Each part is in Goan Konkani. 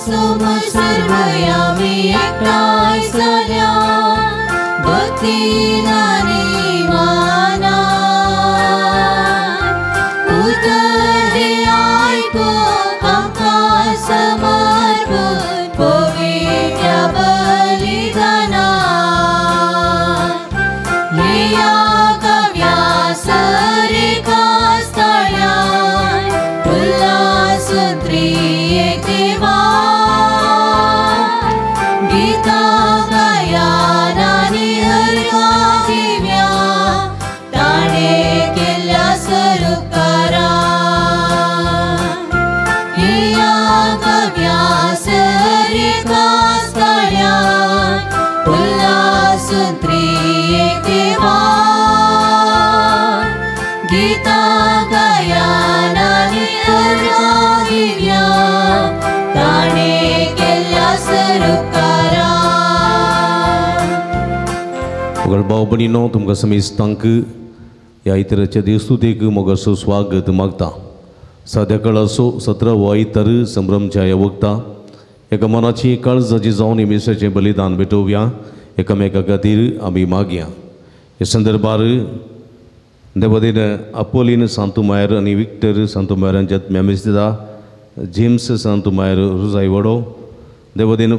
समोर सर्वया मी एकठांय जाल्या भक्तीन आनी मानान उतर हें आयकूंक आमकां समर्पण पवित्र बलिदानान येया गव्या सरेका स्थळ्यान उल्हासून त्रिएक देवा गीतां गायान आनी अर्घां दिव्या ताणें केल्ल्या सरुपकारान येया गव्या सरेका स्थळ्यान उल्हासून त्रिएक देवा गीतां गायान आनी अर्घां दिव्या ताणें केल्ल्या सरुपकारान. मोगाळ भाव भयणीनो, तुमकां समेस्तांक ह्या आयताराच्या देवस्तुतेक मोगाचो स्वागत मागता. साद्या काळाचो 17वो आयतार संभ्रमच्या ह्या वखता एका मनाची काळजाची जावन मिसाचें बलिदान भेटोवया एकामेका खातीर आमी मागया. ह्या संदर्भार देवादीन आपोलीन सांतुमायर आनी विक्टर सांतुमायर हांच्या मेमिस्ता जेम्स सांतुमायर रुजाय वडो, देवादीन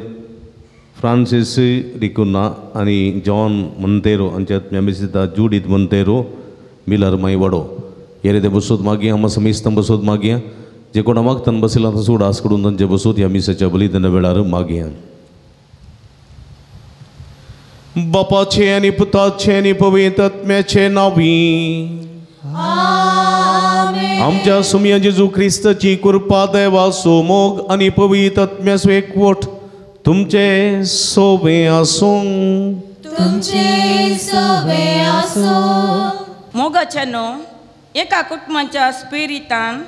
फ्रांसीस डिकुन्हा आनी जॉन मोंतेरो हांच्या मेमिस्ता जुडीत मोंतेरो मिलर माई वडो. हे ते बसोत मागया, आमा समेस्तां बसोत मागया. जे कोणा मागतान बसयला तांचो उडास करून तांचे बसोत ह्या मिसाच्या बलिदाना वेळार मागया. बापाचे आनी पुताचे आनी पवित्र आत्म्याचे नांवी आमच्या सुमया जेजू क्रिस्ताची कृपा, देवाचो मोग आनी पवित्र आत्म्याचो एकवट तुमचे सोबे आसूं. तुमचे सोबे आसूं. मोगाच्यानो एका कुटुंबाच्या स्पिरितान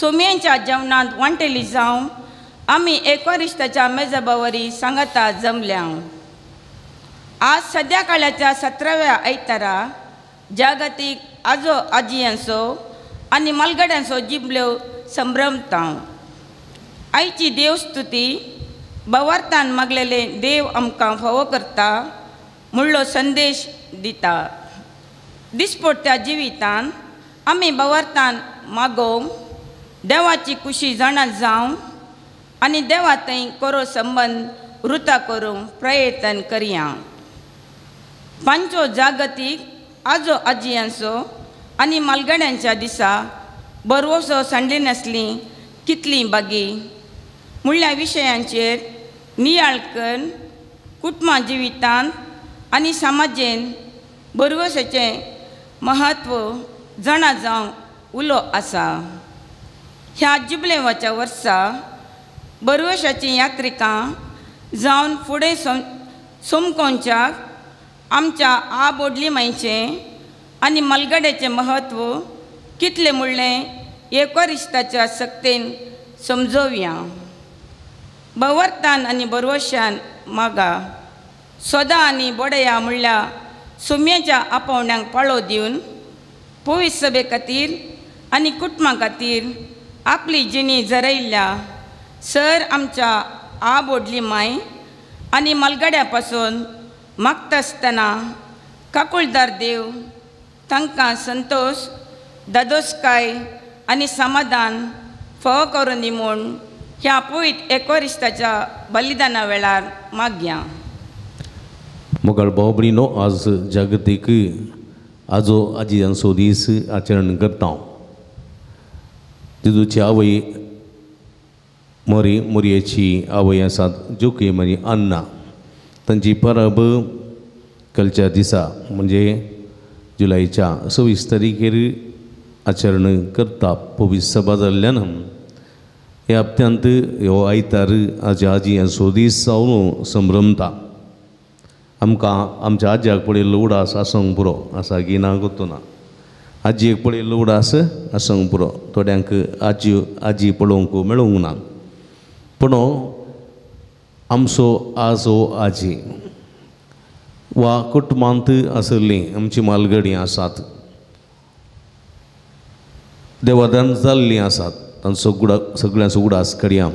सोम्यांच्या जेवणांत वांटेली जावन आमी एकवरिश्ताच्या मेजबावरी सांगाता जमल्या. आज सद्या काळाच्या 17व्या आयतारा जागतीक आजो आजयांचो आनी मालगड्यांचो जिबल्यो संभ्रमता. आयची देवस्तुती बवार्तान मागलेले देव आमकां फावो करता म्हणलो संदेश दिता. दिसपडट्या जिवितान आमी बवार्तान मागोवंक देवाची कुशी जाणा जावं आनी देवा थंय कोरो संबंद रुता करूंक प्रयत्न करया. पांचो जागतीक आजो आजयांचो आनी मालगड्यांच्या दिसा बरवसो सांडली नासली कितली बागी म्हणल्या विशयांचेर नियाळ करून कुटुंबा जिवितांत आनी समाजेन बरवसाचें महत्व जाणा जावंक उलो आसा. ह्या जुबलेवाच्या वर्सा बरवशाचीं यात्रिकां जावन फुडें सोमकोंच्याक आमच्या आबोडली मायचें आनी मालगड्याचें महत्व कितलें म्हणलें एकवरिश्ताच्या सक्तेन समजोवया. बवर्तान आनी बरवशान मागा सोदा आनी बोडया म्हणल्या सुम्याच्या आपोवण्यांक पाळो दिवन पवित्र सभे खातीर आनी कुटुंबा खातीर आपली जिणी जरयल्ल्या सर आमच्या आबोडली माय आनी मालगड्या पासून मागता आसतना काकुळदार देव तांकां संतोश, दादोसकाय आनी समाधान फावो करून दी म्हूण ह्या पवित्र एकवरिश्ताच्या बलिदाना वेळार मागया. मोगाळ भाव भयणीनो, आज जागतीक आजो आजयांचो दीस आचरण करता. जेजूची आवय मोरी, मोरयेची आवय आसात जोकीम आनी अन्ना, तांची परब कलच्या दिसा म्हणजे जुलयच्या 26 तारखेर आचरण करता. पवित्र सभा जाल्ल्यान ह्या हप्त्यांत ह्यो आयतार आजी आजयांचो दीस जावन संभ्रमता. आमकां आमच्या आजयाक पळयल्लो उडास आसूंक पुरो आसा की ना गोत्तू ना. आजयेक पळयल्लो उडास आसूंक पुरो, थोड्यांक आजी आजी पळोवंक मेळूंक ना. पूण आमचो आजो आजी वा कुटुंबांत आशिल्लीं आमची मालगडी आसात, देवादान जाल्लीं आसात, तांचो सगळ्यांचो उगडास करया.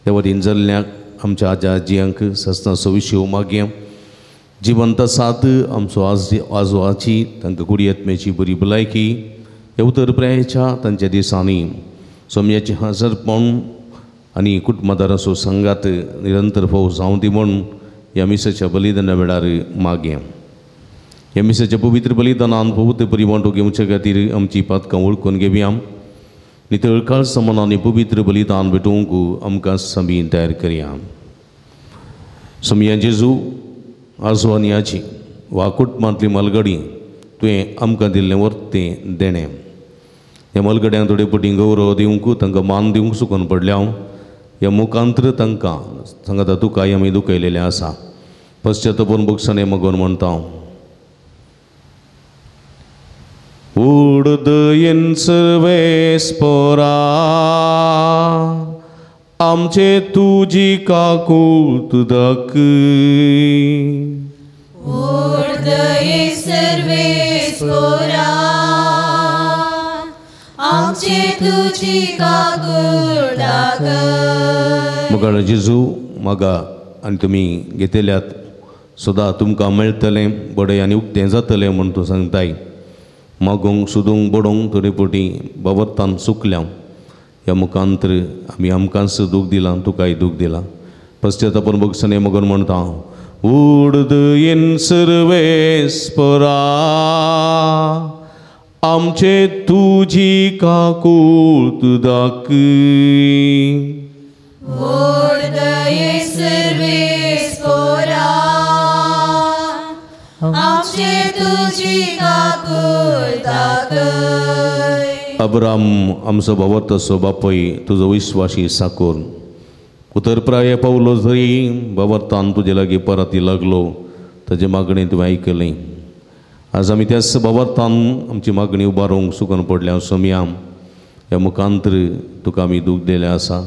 देवादीन जाल्ल्याक आमच्या आजा आजयांक ससना सविशीव मागया जिवंत साथ आमचो आजो आजी तांकां कुडयेतमेची बरी भलायकी ह्या उतर प्रायेच्या तांच्या दिसांनी सोम्याचें हाजरपण आनी कुटुंबादाराचो सांगात निरंतर फोव जावं दी म्हूण ह्या मिसाच्या बलिदाना वेळार मागया. ह्या मिसाच्या पवित्र बलिदानान पवित्र बरी वांटो घेवचे खातीर आमची पातकां वळखून घेवया. नितळ काळ समान आनी पवित्र बलिदान भेटोवंक आमकां समी तयार करया. सोमया जेजू आजो आनी आजी वा कुटुंबांतली मालगडी तुवें आमकां दिल्लें वर्तें देणें ह्या मालगड्यांक थोडे पटी गौरव दिवंक तांकां मान दिवंक चुकून पडल्या हांव. ह्या मुखांत्र तांकां सांगता तुकाय आमी दुखयलेलें आसा. पश्चातापून बक्षाने मगोन म्हणटा हांव. उडदयेन सर्वेस्पोरा आमचे तुजी काकूत दाखय. उडदये सर्वेस्पोरा आमचे तुजी काकूत दाखय. मगाळ जेजू मागा आनी तुमी घेतल्यात सदां तुमकां मेळटलें बडें आनी उक्तें जातलें म्हूण तूं सांगताय. मागोंक सोदूंक बडोवंक थोडे पटी बाबत्तान चुकल्या. ह्या मुखांत्र आमी आमकांच दूख दिलां तुकाय दूख दिलां. पश्चातापून बक्षणे मगोन म्हणटा उडदयेन सर्वेस्परा आमचे तुजी काकूत दाखय. उडदये सर्वेस्पोरा आमचे तुजी काकूत दाखय. अब्राम आमचो बाबत बापय तुजो विश्वासी साकोर उतर प्राय पावलो जरी बाबर्तान तुजे लागीं परती लागलो ताजे मागणी तुवें आयकली. आज आमी त्याच बाबर्तान आमची मागणी उबारूंक सुकून पडल्या सोमया. ह्या मुखांत्र तुका आमी दूख दिलें आसा.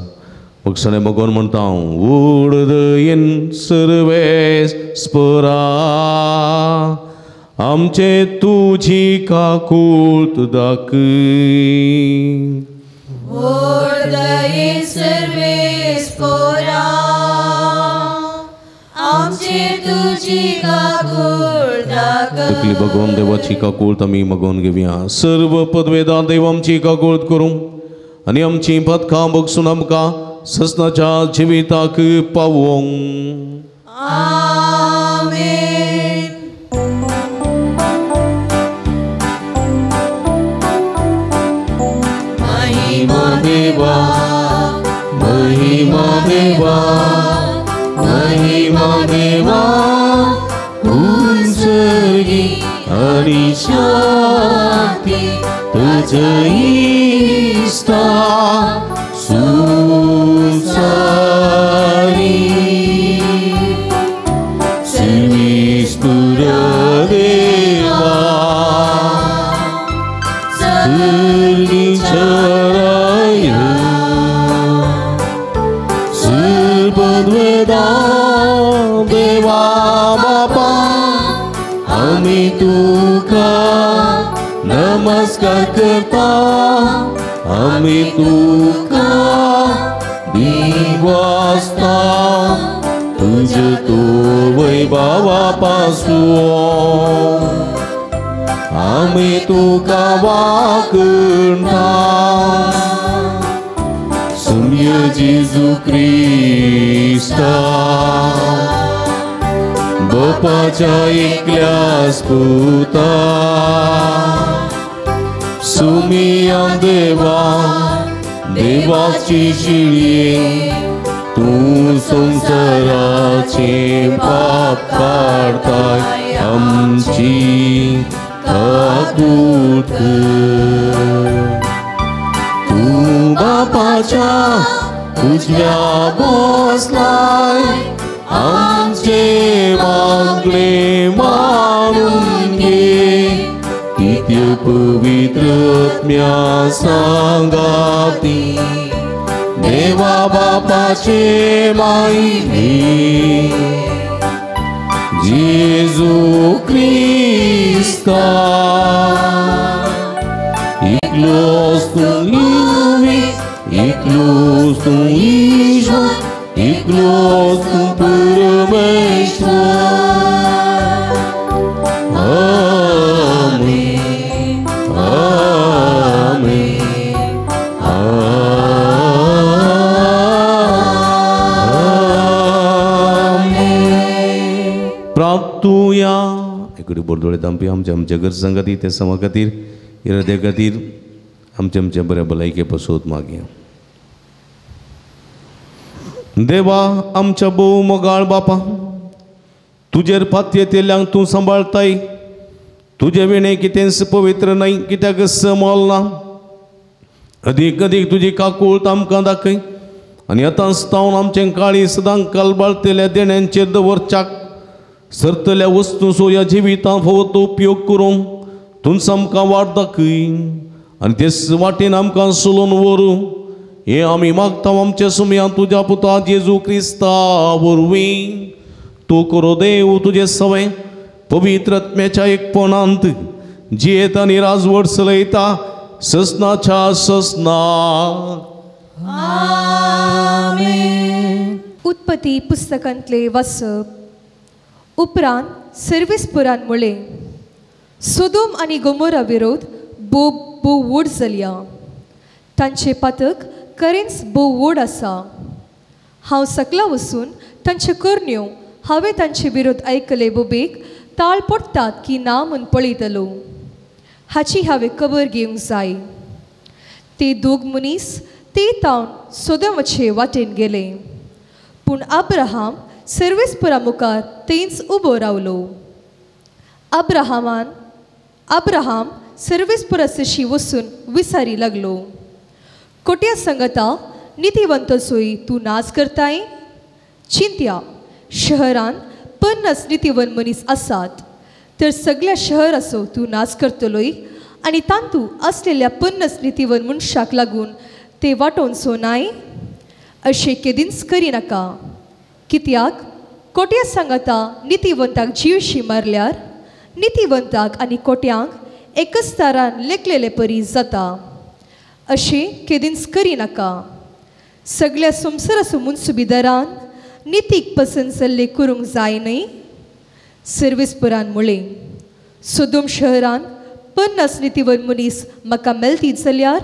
बक्षणे बगोन म्हणटा हांव उडदयेन सर्वेस्परा आमचे तुजी काकूत दाखय. उडदये सर्वेस्पोरा आमचे तुजी काकूत दाखय. तकली भगवान देवाची काकूत आमी मागोवन घेवया. सर्व पदवेदा देव आमची काकूत करूं आनी आमची पदकां बगसून आमकां ससनाच्या जिविताक पावोवंक. आमेन. महिमा देवा महिमा देवा महिमा देवा उंचगी आनी शांती तुझ इस्ता सुसारी सर्वेस्पुर देवा सर्विचराय सर्वद्वेदा देवा बापा आमी तुका नमस्कार करता आमी तुका दिवासता तुझे तो वैभवा पासून आमी तुका वाकणता. सुम्य जेजू क्रिस्ता बापाच्या एकल्यास पुता सुमिया देवा देवाची शिळये तूं संवसाराचे पाप काडताय आमची काकूत कर. तूं बापाच्या उजव्या बसलाय आमचे मागणे मानून घे. नित्य पवित्र आत्म्या सांगाती देवा बापाचे मायने जेजू क्रिस्ता एकलोच तूं इवी एकलोच तूं ईश्वर. परमेश्वर, एकलोच तूं परमेश्वर. आमेन, आमेन, आमेन. प्राप्तुया इकडे बोरदोळे दामपी आमच्या आमच्या गरजां खातीर, त्या समा खातीर, इराद्या खातीर, आमच्या आमच्या बऱ्या भलायके पसोत मागया. देवा आमच्या भोव मोगाळ बापा, तुजेर पातयेतल्यांक तूं सांबाळताय. तुजे विणें कितेंच पवित्र न्हय, कित्याक समोल ना. अदीक अदीक तुजी काकूळत आमकां दाखय आनी आतांच तावन आमचें काळी सदां कालबाळतल्या देण्यांचेर दवरच्याक सरतल्या वस्तूंचो ह्या जिवितांत फावो तो उपयोग करूंक तूंच आमकां वाट दाखय आनी तेच वाटेन आमकां चलोवन व्हरूं. हें आमी मागता आमच्या सुमयान तुज्या पुता जेजू क्रिस्ता वरवीं. तूं करो देव तुजें सवें पवित्र आत्म्याच्या एकपणांत जियेत आनी राजवट चलयता ससनाच्या ससना. आमेन. उत्पत्ती पुस्तकांतले वाचप. उपरांत सर्वेस्पुरान म्हळें, सोदोम आनी गोमोरा विरोध भोव भोव व्हड जाल्या, तांचें पातक खरेंच भोव व्हड आसा. हांव सकला वचून तांच्यो करण्यो हांवें तांचे विरोध आयकले बोबेक ताळ पडटात की ना म्हूण पळयतलो, हाची हांवें खबर घेवंक जाय. ते दोग मनीस ते तावन सोदोमाचे वाटेन गेले, पूण अब्राहम सर्वेस्पुरा मुखार थंयच उबो रावलो. अब्राहम सर्वेस्पुरा सरशी वचून विसारी लागलो, कोट्या संगता नितीवंतचोय तूं नाच करताय? चिंत्या, शहरान 50 नितीवन मनीस आसात, तर सगळ्या शहराचो तूं नाच करतलोय आनी तांतू आसलेल्या 50 नितीवन मनशाक लागून ते वांटोवचो नाय? अशें केदींच करिनाका. कित्याक कोट्या सांगाता नितीवंताक जिवशी मारल्यार नितीवंताक आनी कोट्यांक एकच तारान लेखलेले परी जाता. अशें केदींच करिनाका. सगळ्या संवसाराचो मुनसुबीदारान नितीक पसंत जाल्लें करूंक जाय न्हय? सर्वेस्पुरान म्हळें, सोदोम शहरान 50 नितीवन मनीस म्हाका मेळटीत जाल्यार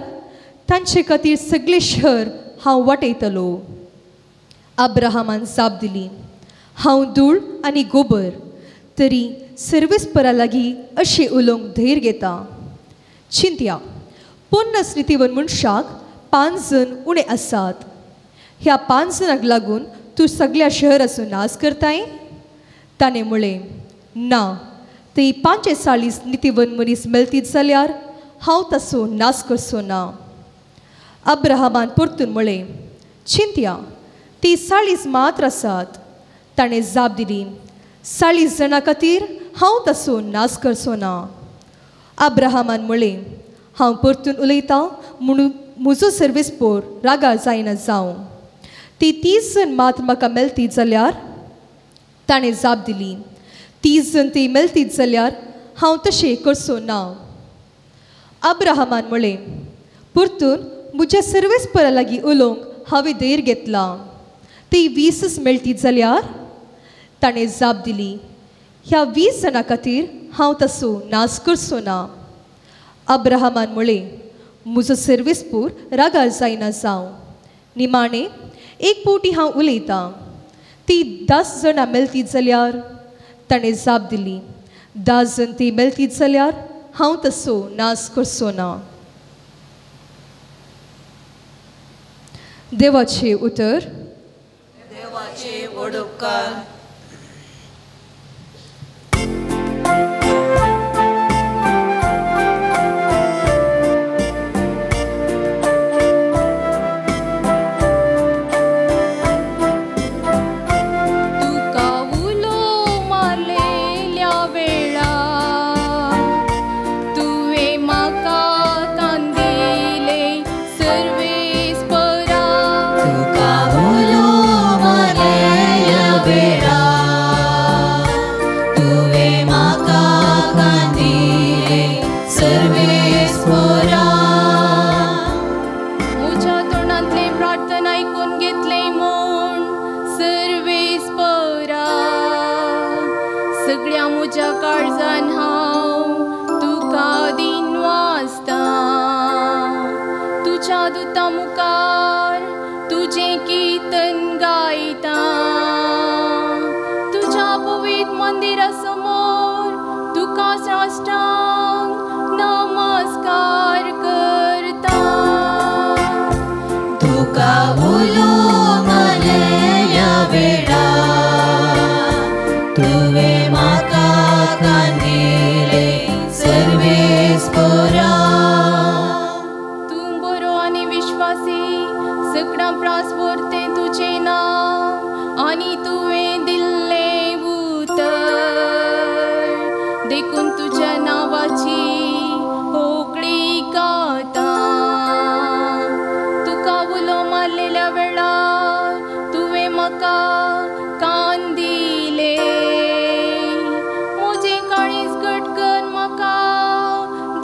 तांचे खातीर सगळें शहर हांव वाटयतलो. अब्राहमान जाप दिली, हांव धूळ आनी गोबर, तरी सर्वेस्परा लागीं अशें उलोवंक धैर्य घेता. चिंत्या, 50 नितीवन मनशाक 5 जण उणें आसात. ह्या 5 जणांक लागून तूं सगळ्या शहराचो नाश करताय? ताणें म्हळें, ना, ती 45 नितीवन मनीस मेळटीत जाल्यार हांव ताचो नाश करचो ना. अब्राहमान परतून म्हळें, चिंत्या, ती 40 मात्र आसात. ताणें जाप दिली, 40 जाणां खातीर हांव ताचो नाश करचो ना. अब्राहमान म्हळें, हांव परतून उलयतां म्हणून म्हजो सर्वेस्पोर रागार जायना जावं. ती 30 जण मात म्हाका मेळटीत जाल्यार? ताणें जाप दिली, 30 जण ती मेळटीत जाल्यार हांव तशें करचो ना. अब्राहमान म्हळें, परतून म्हज्या सर्वेस्परा लागीं उलोवंक हांवें धैर्य घेतलां. ती 20 मेळटीत जाल्यार? ताणें जाप दिली, ह्या 20 जाणां खातीर हांव ताचो नाश करचो ना. अब्राहमान म्हळें, म्हजो सर्वेस्पूर रागार जायना जावं. निमाणें एक फावटी हांव उलयतां. ती 10 जाणां मेळटीत जाल्यार? ताणें जाप दिली, 10 जण ती मेळटीत जाल्यार हांव तसो नाश करचो ना. देवाचें उतर. देवाचे व्हड उपकार. तुका उलो मारलेल्या वेळा काळजान हांव तुका दिन वाजता तुज्या दुता मुखार तुजें कीर्तन गायता तुज्या पवित्र मंदिरा समोर तुका साष्टांग नमस्कार करता तुका उलो मारलेल्या वेळा तुवें म्हाका कान दिले सर्वेस्परा तूं बरो आनी विश्वासी सगळ्यां प्रास व्हरतें तुजें नांव आनी तुवें दिल्लें उतर देखून तुज्या नांवाची होकळी गाता तुका उलो मारलेल्या वेळार तुवें म्हाका कान दिले म्हजें काळीज घट कर म्हाका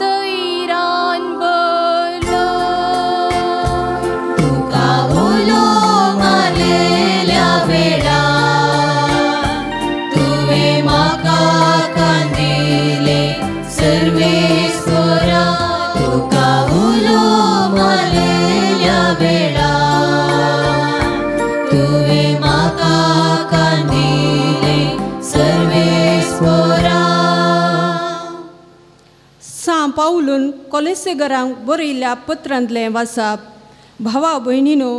धैर्यान भरलो तुका उलो मारलेल्या वेळा तुवें म्हाका कान दिले सर्वेस्परा तुका उलो मारलेल्या वेळा तुवें म्हाका कान दिले सर्वेस्परा. सां पावलून कोलेसेगरांक बरयल्ल्या पत्रांतलें वाचप. भावा भयणीनो,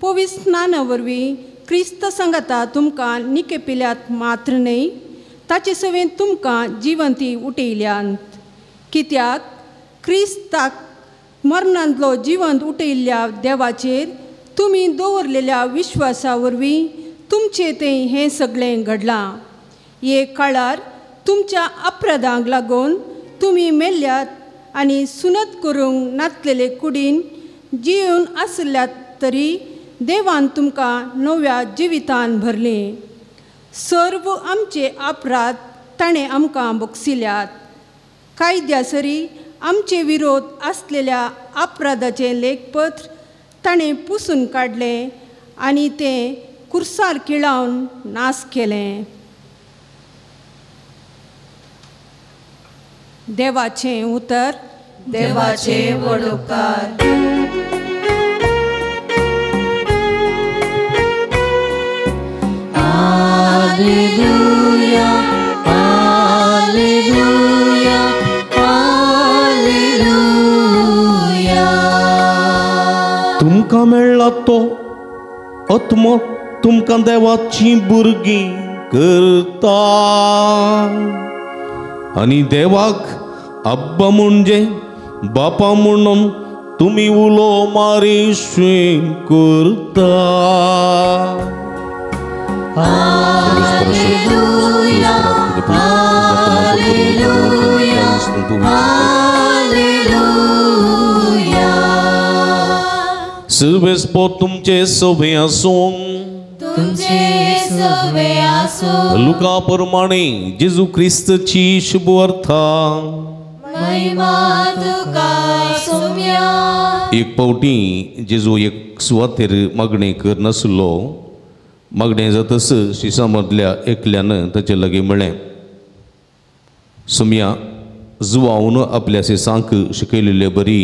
पवित्र स्नाना वरवीं क्रिस्त सांगाता तुमकां निकेपिल्यात मात्र न्हय, ताचे सवें तुमकां जिवंती उठयल्यात. कित्याक क्रिस्ताक मरणांतलो जिवंत उठयल्ल्या देवाचेर तुमी दवरलेल्या विश्वासा वरवीं तुमचे थंय हें सगळें घडलां. एक काळार तुमच्या अपराधांक लागून तुमी मेल्ल्यात आनी सुनत करूंक नातलेले कुडीन जिवन आसल्यात तरी देवान तुमकां नव्या जिवितान भरलें. सर्व आमचे अपराध ताणें आमकां बक्षिल्यात. कायद्या सरी आमचे विरोध आसलेल्या अपराधाचें लेखपत्र ताणें पुसून काडलें आनी तें कुर्सार किळावन नाश केलें. देवाचें उतर. देवाचे व्हड उपकार. Alleluia, alleluia, alleluia. तुमकां मेळ्ळा तो आत्मो तुमकां देवाचीं भुरगीं करता आनी देवाक अब्बा म्हणजे बापा म्हणून तुमी उलो मारिशी करता. Alleluia, alleluia, alleluia. सर्वेस्पोर तुमचे सवे आसूं. तुमचे सवे आसूं. लुका प्रमाणे जेजू क्रिस्तची शुभवार्ता. महिमा तुका सोम्या. एक पावटी जेजू एक सुवातेर मागणें करनासलो. मागणें जातच शिसां मदल्या एकल्यान ताचे लागीं म्हळें, सुम्या, जुवावन आपल्या शिसांक शिकयलेले बरी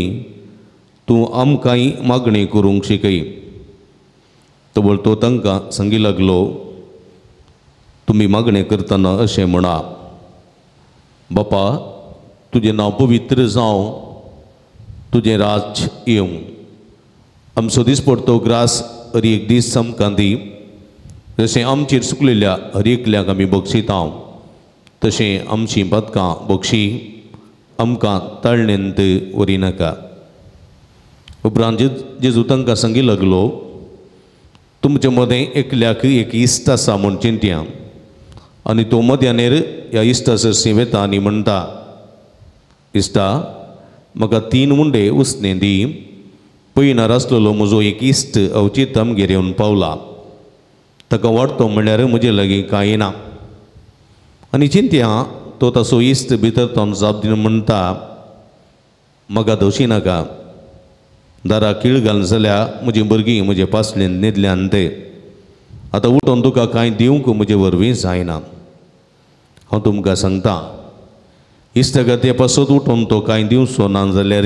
तूं आमकांय मागणें करूंक शिकय. तबळ तो तांकां सांगी लागलो, तुमी मागणें करतना अशें म्हणा, बापा तुजें नांव पवित्र जावं, तुजें राज्य येवं, आमचो दिसपडतो ग्रास हर एक दीस आमकां दी, जशें आमचेर चुकलेल्या हर एकल्याक आमी बक्षिता तशें आमचीं पदकां बक्षी, आमकां ताळणेंत व्हरी नाका. उपरांत जेजू तांकां सांगी लागलो, तुमचे मदें एकल्याक एक इश्ट आसा म्हूण चिंतया आनी तो मध्यानेर ह्या इश्टा सरशीं वेता आनी म्हणटा, इश्टा म्हाका 3 मुंडे उसणें दी, पयनार आसलेलो म्हजो एक इश्ट अवचीत आमगेर येवन पावला, ताका वाडतो म्हणल्यार म्हजे लागीं कांय ना. आनी चिंतया तो ताचो इश्ट भितर तो जाप दिवन म्हणटा, म्हाका धोशी नाका, दारा किळ घालून जाल्यार म्हजी भुरगीं म्हजे पासलेन न्हिदल्यान ते आतां उठोन तुका कांय दिवंक म्हजे वरवीं जायना. हांव तुमकां सांगता, इश्टागते पासत उठून तो कांय दिवचो ना जाल्यार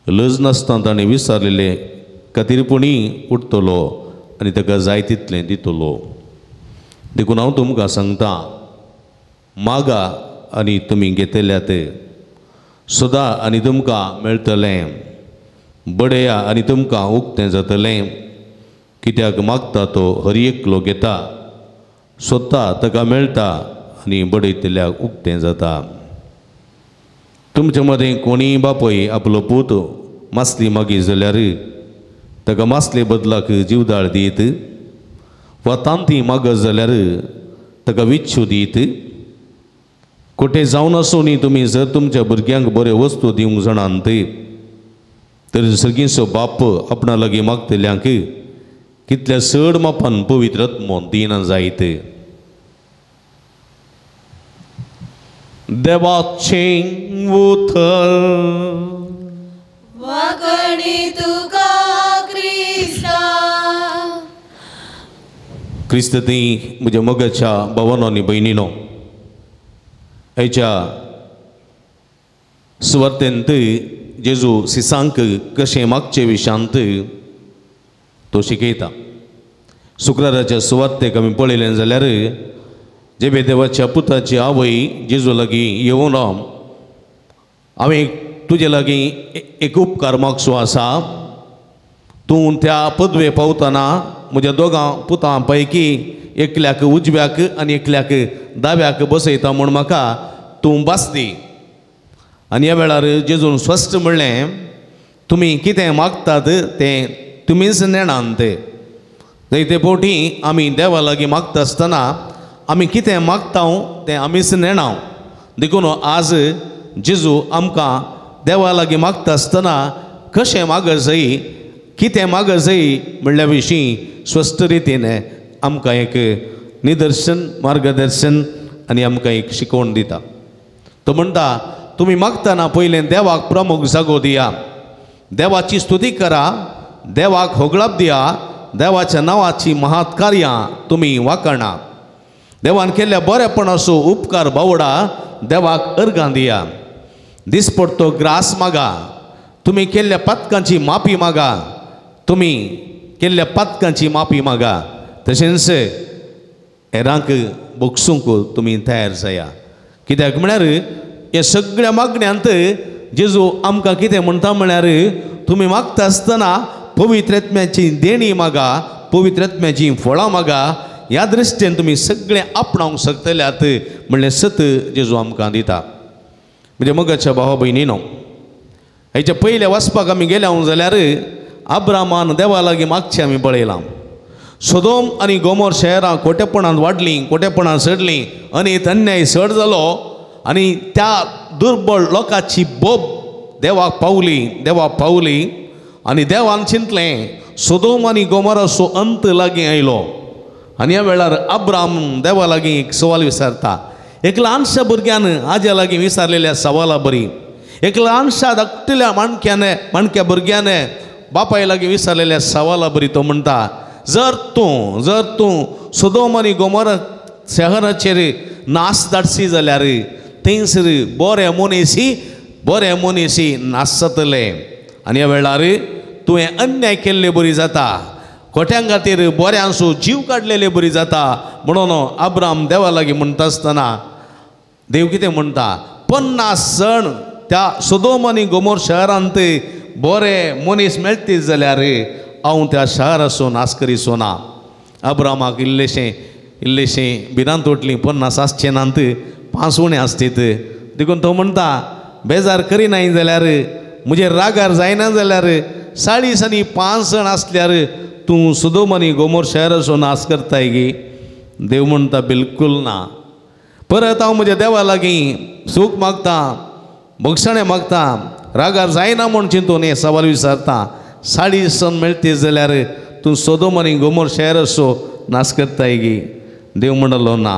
लज नासतना ताणें विचारलेले खातीरपणी उठतलो आनी ताका जाय तितलें दितलो. देखून हांव तुमकां सांगता, मागा आनी तुमी घेतल्यात, सदा आनी तुमकां मेळटलें, बडया आनी तुमकां उक्तें जातलें. कित्याक मागता तो हर एकलो घेता, सोदता ताका मेळटा आनी बडयतल्याक उक्तें जाता. तुमचे मदें कोणीय बापूय आपलो पूत मासली मागी जाल्यार ताका मासले बदलाक जिवदाळ दीत, वा तांती मागत जाल्यार ताका विच्छू दीत. कोठे जावन आसूं तुमी जर तुमच्या भुरग्यांक बऱ्यो वस्तू दिवंक जाणात तर सगळींचो बाप आपणा लागीं मागतल्यांक कितल्या चड मापान पवित्र आत्मो दिना जायत. देवाचें उतर. वाकणी तुका क्रिस्ता. क्रिस्त ती म्हज्या मोगाच्या भावानो आनी भयणीनो, आयच्या सुवार्तेंत जेजू सिसांक कशें मागचे विशांत तो शिकयता. शुक्राराच्या सुवार्तेक आमी पळयलें जाल्यार जेबे देवाच्या पुताची आवय जेजू लागीं येवन हांवें तुजे लागीं एक उपकार मागचो आसा, तूं त्या पदवे पावतना म्हज्या दोगां पुतां पैकी एकल्याक उजव्याक आनी एकल्याक दाव्याक बसयता म्हूण म्हाका तूं भास दी. आनी ह्या वेळार जेजून स्पश्ट म्हणलें, तुमी कितें मागतात तें तुमीच नेणांत. जायते फावटी आमी देवा लागीं मागता आसतना आमी कितें मागता तें आमीच नेणाव. देखून आज जेजू आमकां देवा लागीं मागता आसतना कशें मागत जाय, कितें मागत जाय म्हणल्या विशीं स्पश्ट रितीन आमकां एक निदर्शन, मार्गदर्शन आनी आमकां एक शिकवण दिता. तो म्हणटा, तुमी मागतना पयलें देवाक प्रमुख जागो दिया, देवाची स्तुती करा, देवाक होगळाप दिया, देवाच्या नांवाची महात कार्यां तुमी वाखाणा, देवान केल्ल्या बरेपणाचो उपकार बावडा देवाक अर्गां दिया, दिसपडतो ग्रास मागा, तुमी केल्ल्या पातकांची माफी मागा, तुमी केल्ल्या पातकांची माफी मागा, तशेंच हेरांक बगसूंक तुमी तयार जाया. कित्याक म्हळ्यार ह्या सगळ्या मागण्यांत जेजू आमकां कितें म्हणटा म्हळ्यार तुमी मागता आसतना पवित्र आत्म्याची देणी मागा, पवित्र आत्म्याची फळां मागा, ह्या दृश्टीन तुमी सगळें आपणावंक शकतल्यात म्हणलें सत जेजू आमकां दिता. म्हणजे मोगाच्या भावा भयणीनो, हेच्या पयल्या वाचपाक आमी गेल्या जाल्यार अब्रामान देवा लागीं मागचें आमी पळयलां. सोदोम आनी गोमोर शहरां कोटेपणान वाडलीं, कोटेपणान सडलीं आनी अन्याय सड जालो आनी त्या दुर्बळ लोकांची बोब देवाक पावली, देवाक पावली आनी देवान चिंतलें सोदोम आनी गोमोराचो अंत लागीं आयलो. आनी ह्या वेळार अब्राम देवा लागीं एक सवाल विचारता. एक ल्हानशा भुरग्यान आज्या लागीं विचारलेल्या सवाला बरी, एक ल्हानशा धाकटल्या माणक्यान माणक्या भुरग्यान बापाय लागीं विचारलेल्या सवाला बरी तो म्हणटा, जर तूं सोदोम आनी गोमोरा शहराचेर नास धाडशी जाल्यार थंयसर बरे मनीसी नास जातले आनी ह्या वेळार तुवें अन्याय केल्ले बरी जाता, खोट्यां खातीर बऱ्यांचो जीव काडलेले बरी जाता. म्हणून अब्राम देवा लागीं म्हणटा आसतना देव कितें म्हणटा, 50 जण त्या सोदोम आनी गोमोर शहरांत बरे मनीस मेळटीत जाल्यार हांव त्या शहराचो नाश करीचो ना. अब्रामाक इल्लेशें इल्लेशें भिरांत उठली, 50 आसचे नात, 5 उणें आसतीत. देखून तो म्हणटा, बेजार करिनाय जाल्यार, म्हजेर रागार जायना जाल्यार 40 आनी 5 जण आसल्यार तूं सोदोम आनी गोमोर शहराचो नाश करताय गी? देव म्हणटा बिलकूल ना. परत हांव म्हज्या देवा लागीं सूख मागता, बक्षणें मागता, रागार जायना म्हूण चिंतून हें सवाल विचारता, 40 जण मेळटी जाल्यार तूं सोदोम आनी गोमोर शहराचो नाश करताय गी? देव म्हणलो ना.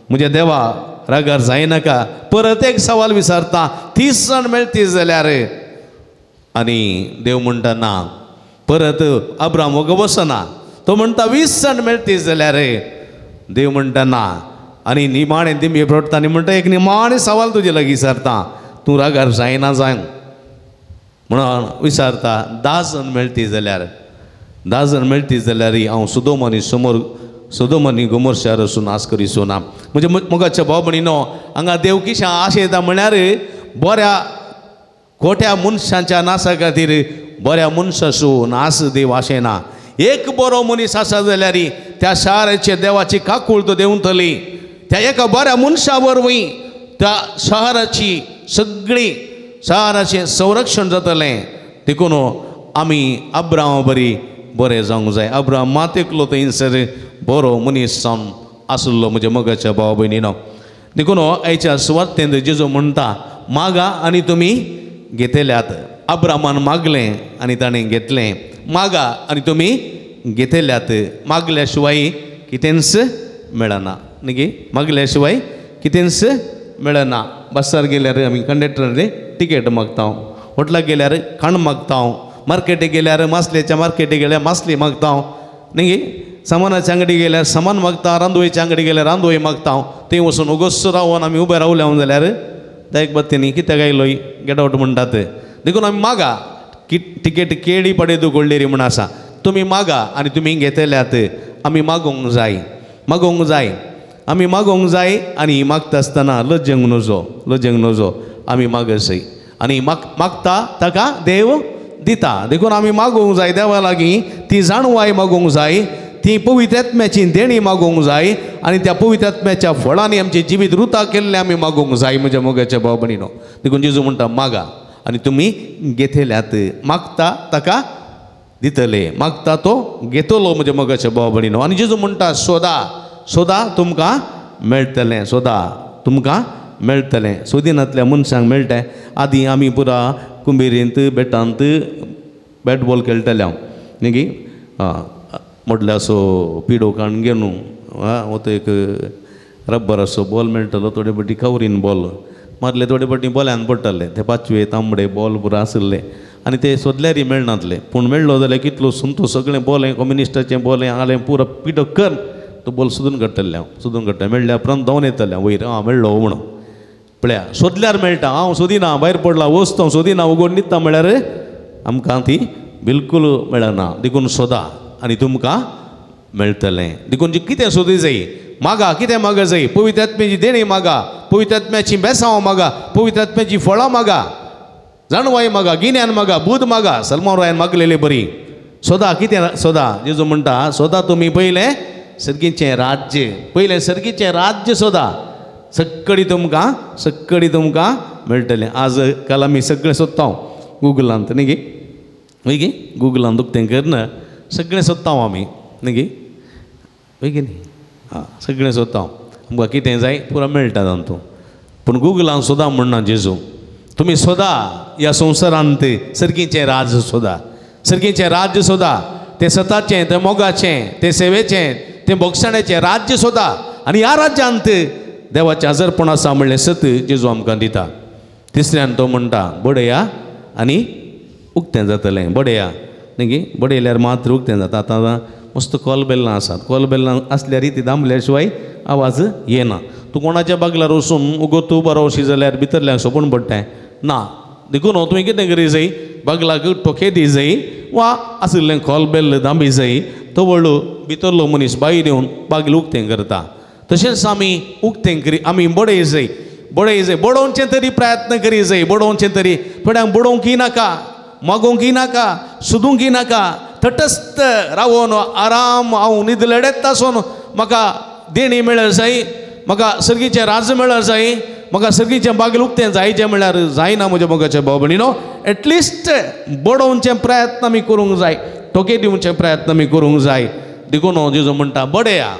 म्हज्या देवा रागार जायनाका. परत एक सवाल विचारता, 30 जण मेळटी जाल्यार? आनी देव म्हणटा ना. परत अब्राम वगो बसना, तो म्हणटा 20 जण मेळटी जाल्यार? देव म्हणटा ना. आनी निमाणें दिमये पडटा आनी म्हणटा एक निमाणें सवाल तुजे लागीं विचारता, तूं रागार जायना जावं म्हणून विचारता. 10 जाण मेळटी जाल्यार, 10 जाण मेळटी जाल्यार हांव सुदोम आनी समोर सुदोम आनी गोमोर शार आसून नाश करिसो ना. म्हणजे मोगाच्या भाव भयणीनो, हांगा देव किशा आशा येता म्हळ्यार बऱ्या खोट्या मनशांच्या नासा खातीर बऱ्या मनशाचो नास देव आशेना. एक बरो मनीस आसा जाल्यार त्या शाराचे देवाची काकूळ तो देंवतली. त्या एका बऱ्या मनशा वरवीं त्या शहराची सगळी शाराचें संरक्षण जातलें. देखून आमी अब्राहमा बरी बरें जावंक जाय. अब्राहम मात एकलो थंयसर बरो मनीस जावन आसलो म्हज्या मोगाच्या भाव भयणीनो. देखून आयच्या सुवातेंत जेजू म्हणटा मागा आनी तुमी घेतल्यात. अब्राहमान मागलें आनी ताणें घेतलें. मागा आनी तुमी घेतल्यात. मागल्या शिवाय कितेंच मेळना न्ही, मागल्या शिवाय कितेंच मेळना. बसार गेल्यार आमी कंडक्टर टिकेट मागता, हॉटलाक गेल्यार खाण मागता, मार्केटीक गेल्यार मासलेच्या मार्केटीक गेल्यार मासली मागता न्ही, सामानाच्या अंगडी गेल्यार सामान मागता, रांदोळीच्या अंगडी गेल्यार रांदोळी मागता. थंय वचून उगोस रावन आमी उबे रावले जाल्यार दायक बत्तीनी कित्याक आयलोय गेट आवट म्हणटात. देखून आमी मागा की टिकेट केळी पडे गोल्डेरी म्हूण आसा. तुमी मागा आनी तुमी घेतल्यात. आमी मागोवंक जाय, मागोवंक जाय, आमी मागोवंक जाय. आनी मागता आसतना लजेंक नजो, लजेंक नजो. आमी मागसय आनी मागता ताका देव दिता. देखून आमी मागोवंक जाय देवा लागीं, ती जाणवाय मागोवंक जाय, ती पवित्र आत्म्याची देणी मागोवंक जाय आनी त्या पवित्र आत्म्याच्या फळांनी आमचें जिवीत रुता केल्लें आमी मागोवंक जाय म्हज्या मोगाच्या भाव भयणीनो. देखून जेजू म्हणटा मागा आनी तुमी घेतल्यात. मागता ताका दितले, मागता तो घेतलो म्हज्या मोगाच्या भाव भयणीनो. आनी जेजू म्हणटा सोदा, सोदा तुमकां मेळटलें, सोदा तुमकां मेळटलें. सोदिनांतल्या मनशांक मेळटा. आदीं आमी पुरा कुंबेरींत बेटांत बॅट बॉल खेळटाले हांव न्ही. म्हटल्यार असो पिडो काडून घेवन हो तो एक रब्बर असो बॉल मेळटलो, थोडे फावटी कवरीन बॉल मारले, थोडे फावटी बॉल्यान पडटाले. ते पाचवे तांबडे बॉल पुरा आशिल्ले आनी ते सोदल्यारय मेळनासले. पूण मेळ्ळो जाल्यार कितलो सुमतो सगळें बॉल कम्युनिस्टाचें बॉल हांवें पुरो पिडो कर तो बॉल सोदून काडटलें हांव, सोदून काडटा. मेळ्ळ्या उपरांत धांवन येतलें वयर, आं मेळ्ळो म्हणून. पळया सोदल्यार मेळटा. हांव सोदिना, भायर पडला वस्त हांव सोदिना, उगोड न्हिदता म्हळ्यार आमकां ती बिलकूल मेळना. देखून सोदा आनी तुमकां मेळटलें. देखून जी कितें सोदी जाय मागा, कितें मागा जाय, पवित्र आत्म्याची देणी मागा, पवित्र आत्म्याची बेसांव मागा, पवित्र आत्म्याची फळां मागा, जाणवाय मागा, गिन्यान मागा, बूद मागा. सलमान रायान मागलेले बरी सोदा. कितें सोदा? जेजू म्हणटा सोदा तुमी पयलें सर्गीचें राज्य, पयलें सर्गीचें राज्य सोदा, सगळी तुमकां, सगळी तुमकां मेळटलें. आज काल आमी सगळें सोदता गुगलांत न्ही गी, वय गी, गुगलांत उक्तें करना सगळें सोदता आमी न्ही गी, वय गी न्ही. आं सगळें सोदता आमकां कितें जाय पुरा मेळटा तातूंत. पूण गुगलान सोदा म्हणना जेजू, तुमी सोदा ह्या संवसारांत सर्गीचें राज्य सोदा, सर्गीचें राज्य सोदा, तें सताचें, तें मोगाचें, तें सेवेचें, तें भोगसण्याचें राज्य सोदा. आनी ह्या राज्यांत देवाचें हजरपण आसा म्हणलें सत जेजू आमकां दिता. तिसऱ्यान तो म्हणटा बडया आनी उक्तें जातलें. बडया न्ही गी, बडयल्यार मात्र उक्तें जाता. आतां मस्त कॉलबेल्लां आसात, कॉलबेल्लां आसल्यार ती दामल्या शिवाय आवाज येना. तूं कोणाच्या बागलार वचून उगो तूं बरो वशी जाल्यार भितरल्यान सोंपून पडटा ना. देखून तुवें कितें करी जाय, बागलाक ठोके दी जाय वा आशिल्लें कॉलबेल दांबी जाय, तो व्हडलो भितरलो मनीस भायर येवन बागल उक्तें करता. तशेंच आमी उक्तें करी, आमी बडय जाय, बडय जाय, बडोवचें तरी प्रयत्न करी जाय, बडोवचें तरी. थोड्यांक बडोवंकय नाका, मागोवंकय नाका, सोदूंकय नाका, तटस्थ रावोन आराम हांव न्हिदलेडेच आसून म्हाका देणी मेळ जाय, म्हाका सर्गीचें राज मेळ जाय, म्हाका सर्गीचें बागेल उक्तें जायचें म्हळ्यार जायना म्हज्या मोगाच्या भाव भयणीनो. एटलिस्ट बडोवचें प्रयत्न आमी करूंक जाय, ठोके दिवचे प्रयत्न आमी करूंक जाय. देखून जेजू म्हणटा बडया,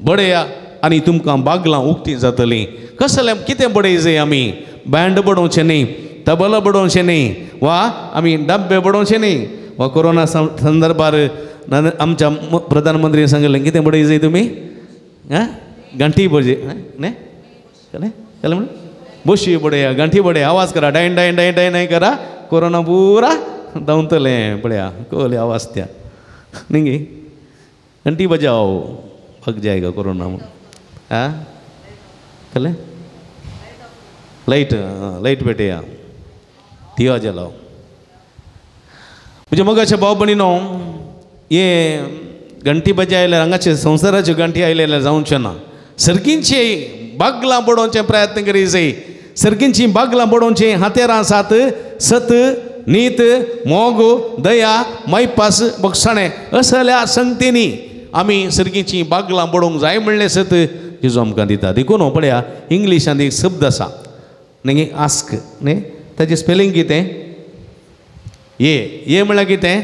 बडया आनी तुमकां बागलां उक्तीं जातलीं. कसलें कितें बडय जाय आमी? बँड बडोवचें न्ही, तबला बडोवचें न्ही, वा आमी डब्बे बडोवचें न्ही. वा कोरोना संदर्भार आमच्या प्रधानमंत्री सांगलें कितें बडय जाय तुमी, आं गांठी बजे न्ही कळ्ळें म्हणून बोशी बडया, गांठी बडया, आवाज करा, डायन डायन डायन डायन डायन करा, कोरोना पुरा धांवतलें. पळया कोले आवाज त्या न्ही गी, घंटी बजाओ भाग जाएगा कोरोना म्हणून. आं कळ्ळें? लायट लायट पेटया दिवा जलाव. म्हणजे मोगाचे भाव भयणीनो हे घंटी बजाय आयल्यार हांगाचे संवसाराच्यो घंटी आयल्यार जावचें ना. सर्गींचे बागलां बडोवचे प्रयत्न करी जाय. सर्गींची बागलां बडोवचे हातेरां आसात सत नीत मोग दया मायपास बक्षाणें असल्या संगतींनी आमी सर्गींची बागलां बडोवंक जाय म्हणलें सत जेजू आमकां दिता. देखून पळया इंग्लिशांत एक शब्द आसा न्ही आस्क न्ही ताचें स्पेलिंग कितें? ए ए म्हळ्यार कितें?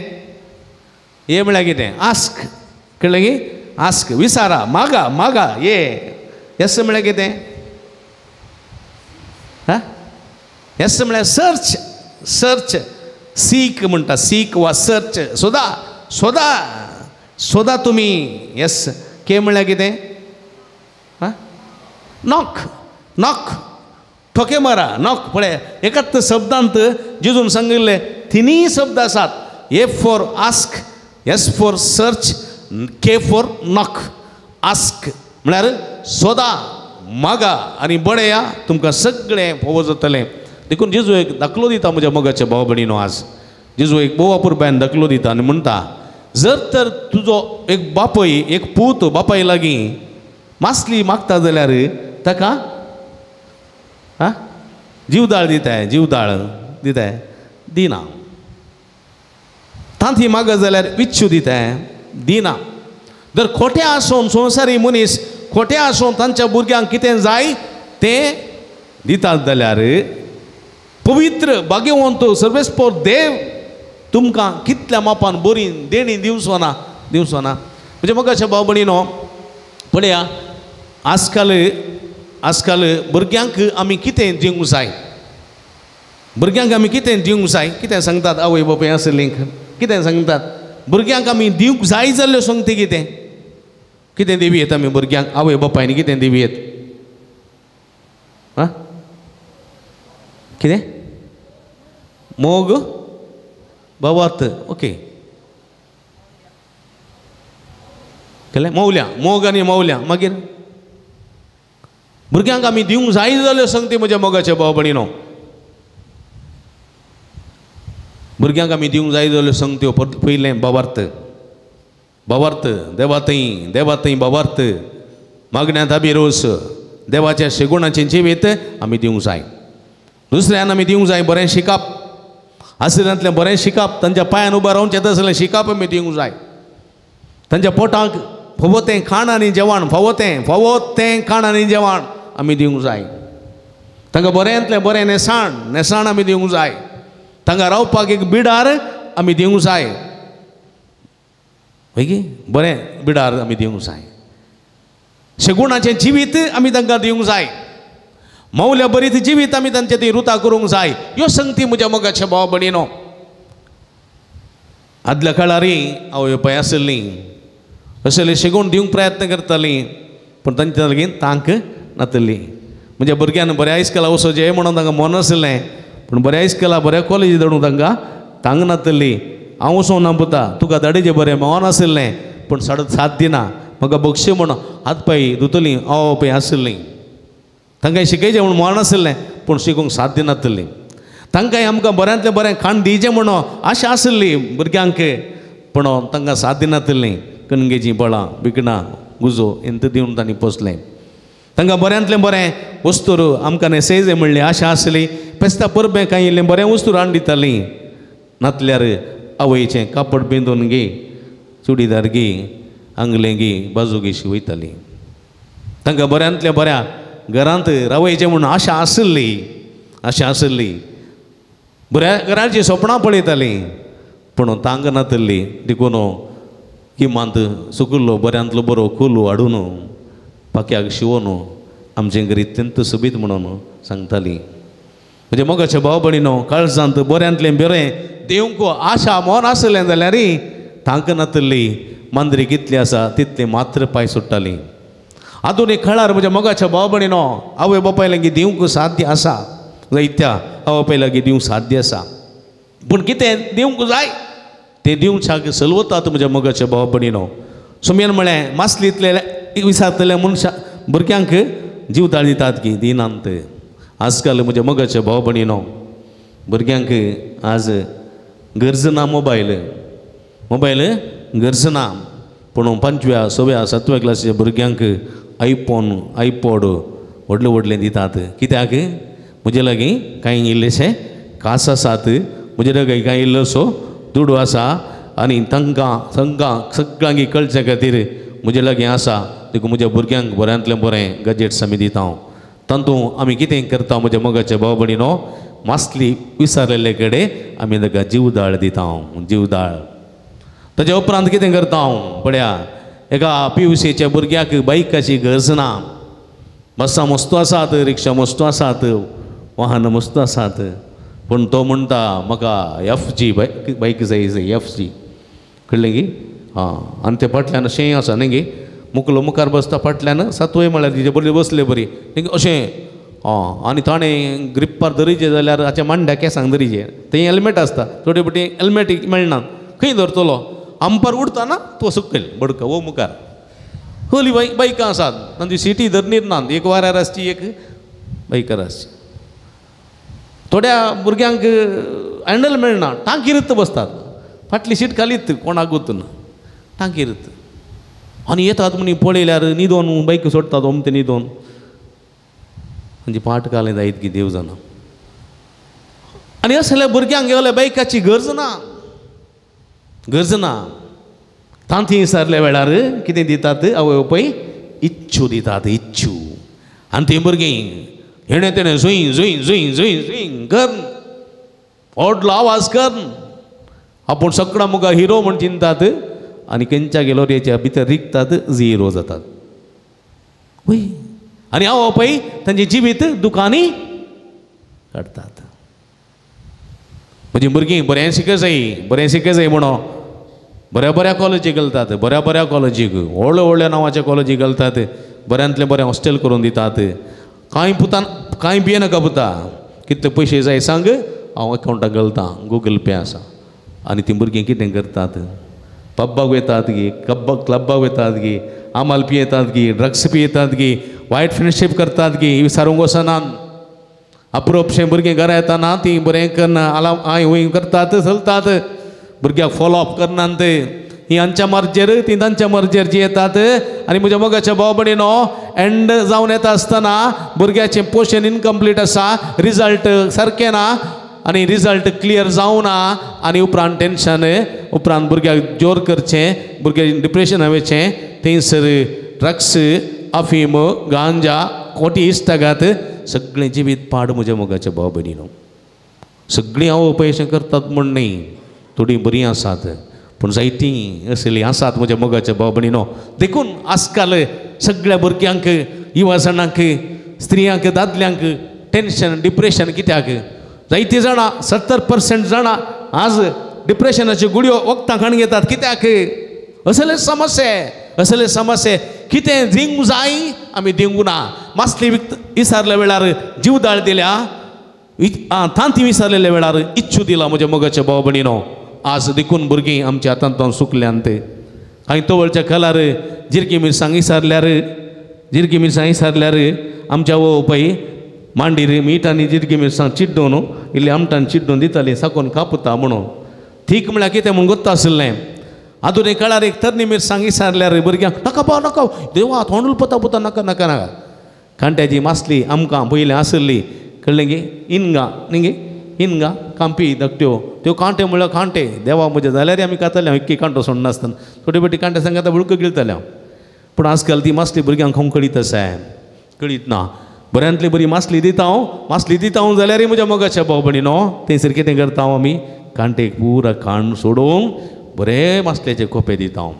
ए म्हळ्यार कितें? आस्क. कळ्ळें की? आस्क विचारा मागा मागा. ए एस म्हळ्यार कितें? हा एस म्हळ्यार सर्च सर्च सीक म्हणटा सीक वा सर्च सोदा सोदा सोदा तुमी. एस के म्हळ्यार कितें? हा नॉक नॉक ठोके मारा नॉक. पळय एकाच शब्दांत जेजून सांगिल्ले तिनूय शब्द आसात. A for ask, S for search, K for knock. Ask म्हळ्यार सोदा मागा आनी बडया तुमकां सगळें फावो जातलें. देखून जेजू एक दाखलो दिता म्हज्या मोगाच्या भाव भयणीनो. आज जेजू एक भोव अपुरबायेन दाखलो दिता आनी म्हणटा जर तर तुजो एक बापय एक पूत बापाय लागीं मासली मागता जाल्यार ताका आं जीवदाळ दिताय जीवदाळ दिताय दिना. तांती मागत जाल्यार विच्छू दिताय दिना. जर खोटे आसून संवसारी मनीस खोटे आसून तांच्या भुरग्यांक कितें जाय तें दितात जाल्यार पवित्र भाग्यवंत सर्वेस्पोर देव तुमकां कितल्या मापान बरी देणी दिवचो ना दिवचो ना. म्हणजे मोगाच्या भाव भयणीनो पळया आजकाल आजकाल भुरग्यांक आमी कितें दिवंक जाय? भुरग्यांक आमी कितें दिवंक जाय? कितें सांगतात आवय बापूय आसलीं कितें सांगतात? भुरग्यांक आमी दिवंक जाय जाल्ल्यो सांगता कितें कितें दिवयेत आमी भुरग्यांक? आवय बापायन कितें दिवयेत? आं कितें? मोग भावार्थ. ओके कळ्ळें? मौल्यां मोग आनी मौल्यां. मागीर भुरग्यांक आमी दिवंक जाय जाल्यो सांगता म्हज्या मोगाच्या भाव भयणीनो. भुरग्यांक आमी दिवंक जाय जाल्यो सांगत्यो पयलें भावार्थ भावार्थ देवाथंय देवाथंय भावार्थ मागण्यांत अभिरोस देवाच्या शेगुणाचें जिवीत आमी दिवंक जाय. दुसऱ्यान आमी दिवंक जाय बरें शिकप आशिल्ल्यांतलें बरें शिकप तांच्या पांयान उबें रावचें तसलें शिकप आमी दिवंक जाय. तांच्या पोटाक फावो तें खाण आनी जेवण फावो तें फावो तें खाण आनी जेवण आमी दिवंक जाय. तांकां बऱ्यांतलें बरें न्हेसाण न्हेसाण आमी दिवंक जाय. तांकां रावपाक एक बिडार आमी दिवंक जाय. हय की बरें बिडार आमी दिवंक जाय. शेगुणाचें जिवीत आमी तांकां दिवंक जाय. मौल्या बरीत जिवीत आमी तांचे ती रुता करूंक जाय. ह्यो संगती म्हज्या मोगाच्या भाव भयणीनो. आदल्या काळारी आवय बापाय आशिल्लीं असले शेगूण दिवंक प्रयत्न करतालीं पूण तांच्या लागीं तांक नातली. म्हणजे भुरग्यान बऱ्या इस्कोला वचोचें म्हणून तांकां मन आशिल्लें पूण बऱ्या इस्कोला बऱ्या कॉलेजी धाडूंक तांकां तांक नातली. हांव वचोंक ना पुता तुका धाडीचें बरें मन आशिल्लें पूण साथ दिना म्हाका बक्षी म्हणून हात पांय धुतलीं आवय बापाय आशिल्लीं. तांकां शिकयचें म्हूण मन आशिल्लें पूण शिकूंक साथ दिनातली. तांकां आमकां बऱ्यांतलें बरें खाण दिवचें म्हणून आशा आशिल्ली भुरग्यांक पूण तांकां साथ दिनातली. कणगेचीं फळां बिकणां गुजो हेंत दिवन तांणी पोसलें. तांकां बऱ्यांतलें बरें वस्तूर आमकां न्हेसयचें म्हणलें आशा आसली. पेस्ता परबें कांय इल्लें बरें वस्तूर हाडून दितालीं. नातल्यार आवयचें कापड बेंदून गे चुडीदार गे आंगलें गे बाजू गे शिवयतालीं. तांकां बऱ्यांतल्या बऱ्या घरांत रावयचें म्हणून आशा आशिल्ली आशा आशिल्ली. बऱ्या घराचीं सपनां पळयतालीं पूण तांक नातली. देखून किमांत सुकुल्लो बऱ्यांतलो बरो कोलो हाडून पाक्याक शिवोन आमचें घर अत्यंत सोबीत म्हणून सांगताली. म्हणजे मोगाच्या भाव भयणीनो काळजांत बऱ्यांतलें बरें दिवंक आशा मन आसलें जाल्यार तांक नातली. मांद्री कितली आसा तितली मात्र पांय सोडटाली. आधुनीक काळार म्हज्या मोगाच्या भाव भयणीनो आवय बापाय लागीं दिवंक साध्य आसा जायत्या आवय बापाय लागीं दिवंक साध्य आसा पूण कितें दिवंक जाय तें दिवच्याक सलवतात म्हज्या मोगाच्या भाव भयणीनो. सुमयन म्हळें मासलींतले विचारतल्या मनशा भुरग्यांक जीवदाळ दितात की दिनांत. आजकाल म्हज्या मोगाचे भाव भयणीनो, भुरग्यांक आज गरज ना मोबायल, मोबायल गरज ना, पूण 5व्या 6व्या 7व्या क्लासीच्या भुरग्यांक आयफोन आयपॉड व्हडले व्हडले दितात. कित्याक? म्हजे लागीं कांय इल्लेशे कास आसात, म्हजे लागीं कांय इल्लोसो दुडू आसा आनी तांकां तांकां सगळ्यांक कळचे खातीर म्हजे लागीं आसा, देखून म्हज्या भुरग्यांक बऱ्यांतलें बरें गॅजेट्स आमी दिता. तातूंत आमी कितें करता म्हज्या मोगाचे भाव भयणीनो, मासली विसरलेले कडेन आमी ताका जीवदाळ दिता, जीवदाळ. ताच्या उपरांत कितें करता हांव पळया, एका पी यू सीच्या भुरग्याक बायकाची गरज ना, बसां मस्त आसात, रिक्षा मस्त आसात, वाहन मस्त आसात, पूण तो म्हणटा म्हाका एफ जी बायक बायक जाय जाय, एफ जी कळ्ळें की. आं, आनी ते फाटल्यान अशेंय आसा न्ही गे, मुकलो मुखार बसता फाटल्यान सातवय म्हळ्यार तिजे बरी बसले बरी न्ही अशें. आं, आनी ताणें ग्रिप्पार धरीचे जाल्यार हाच्या मांड्या केंसांक धरीचे, थंय हेल्मेट आसता, थोडे फावटी हेल्मेट मेळना, खंय धरतलो, आंपार उडटा ना तो सकयल बडका वो मुखार. हली बायकां आसात तांची सिटी धरणीर ना, एक वाऱ्यार आसची एक बायकार आसची. थोड्या भुरग्यांक हँडल मेळना, टांकीरत बसतात, फाटली सीट खालीत कोणाक वतून टांकीरत, आनी येतात म्हणी पळयल्यार न्हिदोन बायक सोडटात अमतें न्हिदोन, म्हणजे पाट कालें जायत की देव जाणा. आनी असल्या भुरग्यांक गेल्या बायकाची गरज ना, गरज ना. तांती विसरल्या वेळार कितें दितात आवय बापूय, इच्छू दितात, इच्छू. आनी तीं भुरगीं हेणें तेणें जुंय जुंय जुंय जुंय जुंय कर, व्हडलो आवाज कर, आपूण सगळ्या मुखार हिरो म्हण चिंतात आनी खंयच्या गेलोरयेच्या भितर रिगतात, झिरो जातात. वय, आनी आवय बापूय तांचें जिवीत दुकांनी काडटात. म्हजी भुरगीं बरें शिक जाय, बरें शिक जाय म्हणून बऱ्या बऱ्या कॉलेजीक घालतात, बऱ्या बऱ्या कॉलेजीक, व्हडल्या व्हडल्या नांवाच्या कॉलेजीक घालतात, बऱ्यांतलें बरें हॉस्टेल करून दितात. कांय पुतान कांय भियेनाका पुता, कितले पयशे जाय सांग, हांव अकावंटाक घालतां, गुगल पे आसा. आनी तीं भुरगीं कितें करतात, पब्बाक वयतात गी, क्लब्बाक वयतात गी, आमाल पियेतात गी, ड्रग्स पियेतात गी, वायट फ्रेंडशीप करतात गी, विसारूंक वचनात. अप्रोपशें भुरगीं घरा येताना तीं बरें करना आला I वंय करतात, चलतात, भुरग्याक फॉलो अप करनात. हीं आमच्या मर्जेर तीं तांच्या मर्जेर जी येतात. आनी म्हज्या मोगाच्या भाव भयणीनो, एंड जावन येता आसतना भुरग्याचें पोशन इनकम्प्लीट आसा, रिजल्ट सारकें ना आनी रिजल्ट क्लियर जावना, आनी उपरांत टेंशन, उपरांत भुरग्याक जोर करचें, भुरग्याक डिप्रेशन वयचें, थंयसर ड्रग्स, अफीम, गांजा, खोटी इश्टागात, सगळें जिवीत पाड म्हज्या मोगाच्या भाव भयणीनो. सगळीं आवय बापूय अशें करतात म्हूण न्ही, थोडीं बरीं आसात, पूण जायतीं असलीं आसात म्हज्या मोगाच्या भाव भयणीनो. देखून आजकाल सगळ्या भुरग्यांक, युवा जाणांक, स्त्रियांक, दादल्यांक टेंशन, डिप्रेशन कित्याक? जायतीं जाणां, 70% जाणां आज डिप्रेशनाच्यो गुळयो वखदां खाण घेतात. कित्याक? असले समस्ये, असले समस्ये कितें दिवंक जाय आमी दिवंक ना. मासली विसरल्या वेळार जीवदाळ दिल्या, तांती विसरलेल्या वेळार इच्छू दिला म्हज्या मोगाच्या भाव भयणीनो. आज देखून भुरगीं आमच्या हातांत सुकल्यान ते कांय तवळच्या कलार जिरकी मिरसांग विसरल्यार, जिरकी मिरसांग विसरल्यार आमच्या आवय बापूय मांडीर मीठ आनी जिरकी मिरसांग चिड्डोन इल्ली आमटान चिड्डोन दिताली, साकोन कापुता म्हणून. ठीक म्हळ्यार कितें म्हूण गोत्ता आशिल्लें. आधुनीक काळार एक तरणी मिरसांग विसरल्यार भुरग्यांक नाका बा नाका, देवा तोंड उलपता पुता, नाका नाका नाका. कांट्याची मासली आमकां पयलीं आशिल्ली, कळ्ळें गे, इनगां न्ही गे, इनगां कांपी धाकट्यो, त्यो कांटे म्हळ्यार कांटे देवा म्हज्या जाल्यार आमी खाताले हांव, इतकी कांटो सोडनासतना थोडी फावटी कांटे सांगाता बुळको गिळताले हांव. पूण आजकाल ती मासली भुरग्यांक खावंक कळीत आसा, कळीत ना. बऱ्यांतली बरी मासली दिता हांव, मासली दिता हांव जाल्यारय म्हज्या मोगाच्या भाव भयणीनो, थंयसर कितें करता हांव, आमी कांटेक पुरा कांड सोडोवन बरें मासल्याचे कोपे दिता हांव.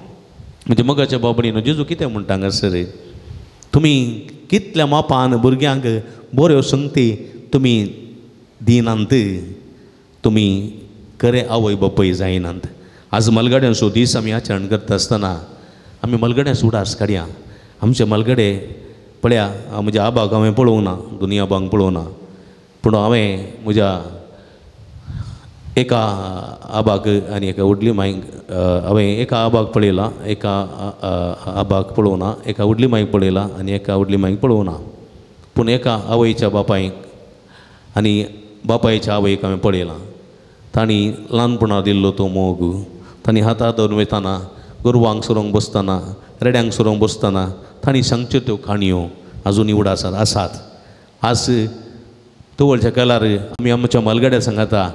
म्हज्या मोगाच्या भाव भयणीनो, जेजू कितें म्हणटा हांगासर, तुमी कितल्या मापान भुरग्यांक बऱ्यो संगती तुमी दिनात, तुमी खरें आवय बापूय जायनात. आज मलगड्यांचो दीस आमी आचरण करता आसतना आमी मलगड्यांचो उडास काडया. आमचे मलगडे पळया, म्हज्या आबाक हांवें पळोवंक ना, दोनी आबांक पळोवंक ना, पूण हांवें म्हज्या एका आबाक आनी एका व्हडली मांयक, हांवें एका आबाक पळयला, एका आबाक पळोवंक ना, एका व्हडली मांयक पळयला आनी एका व्हडली मांयक पळोवंक ना. पूण एका आवयच्या बापायक आनी बापायच्या आवयक हांवें पळयलां. तांणी ल्हानपणा दिल्लो तो मोग, तांणी हातार धरून वयताना, गोरवांक सोरोंक बसतना, रेड्यांक सोरोंक बसतना तांणी सांगच्यो त्यो काणयो आजून उडासात आसात. आज तवळच्या काळार आमी आमच्या मालगाड्या सांगाता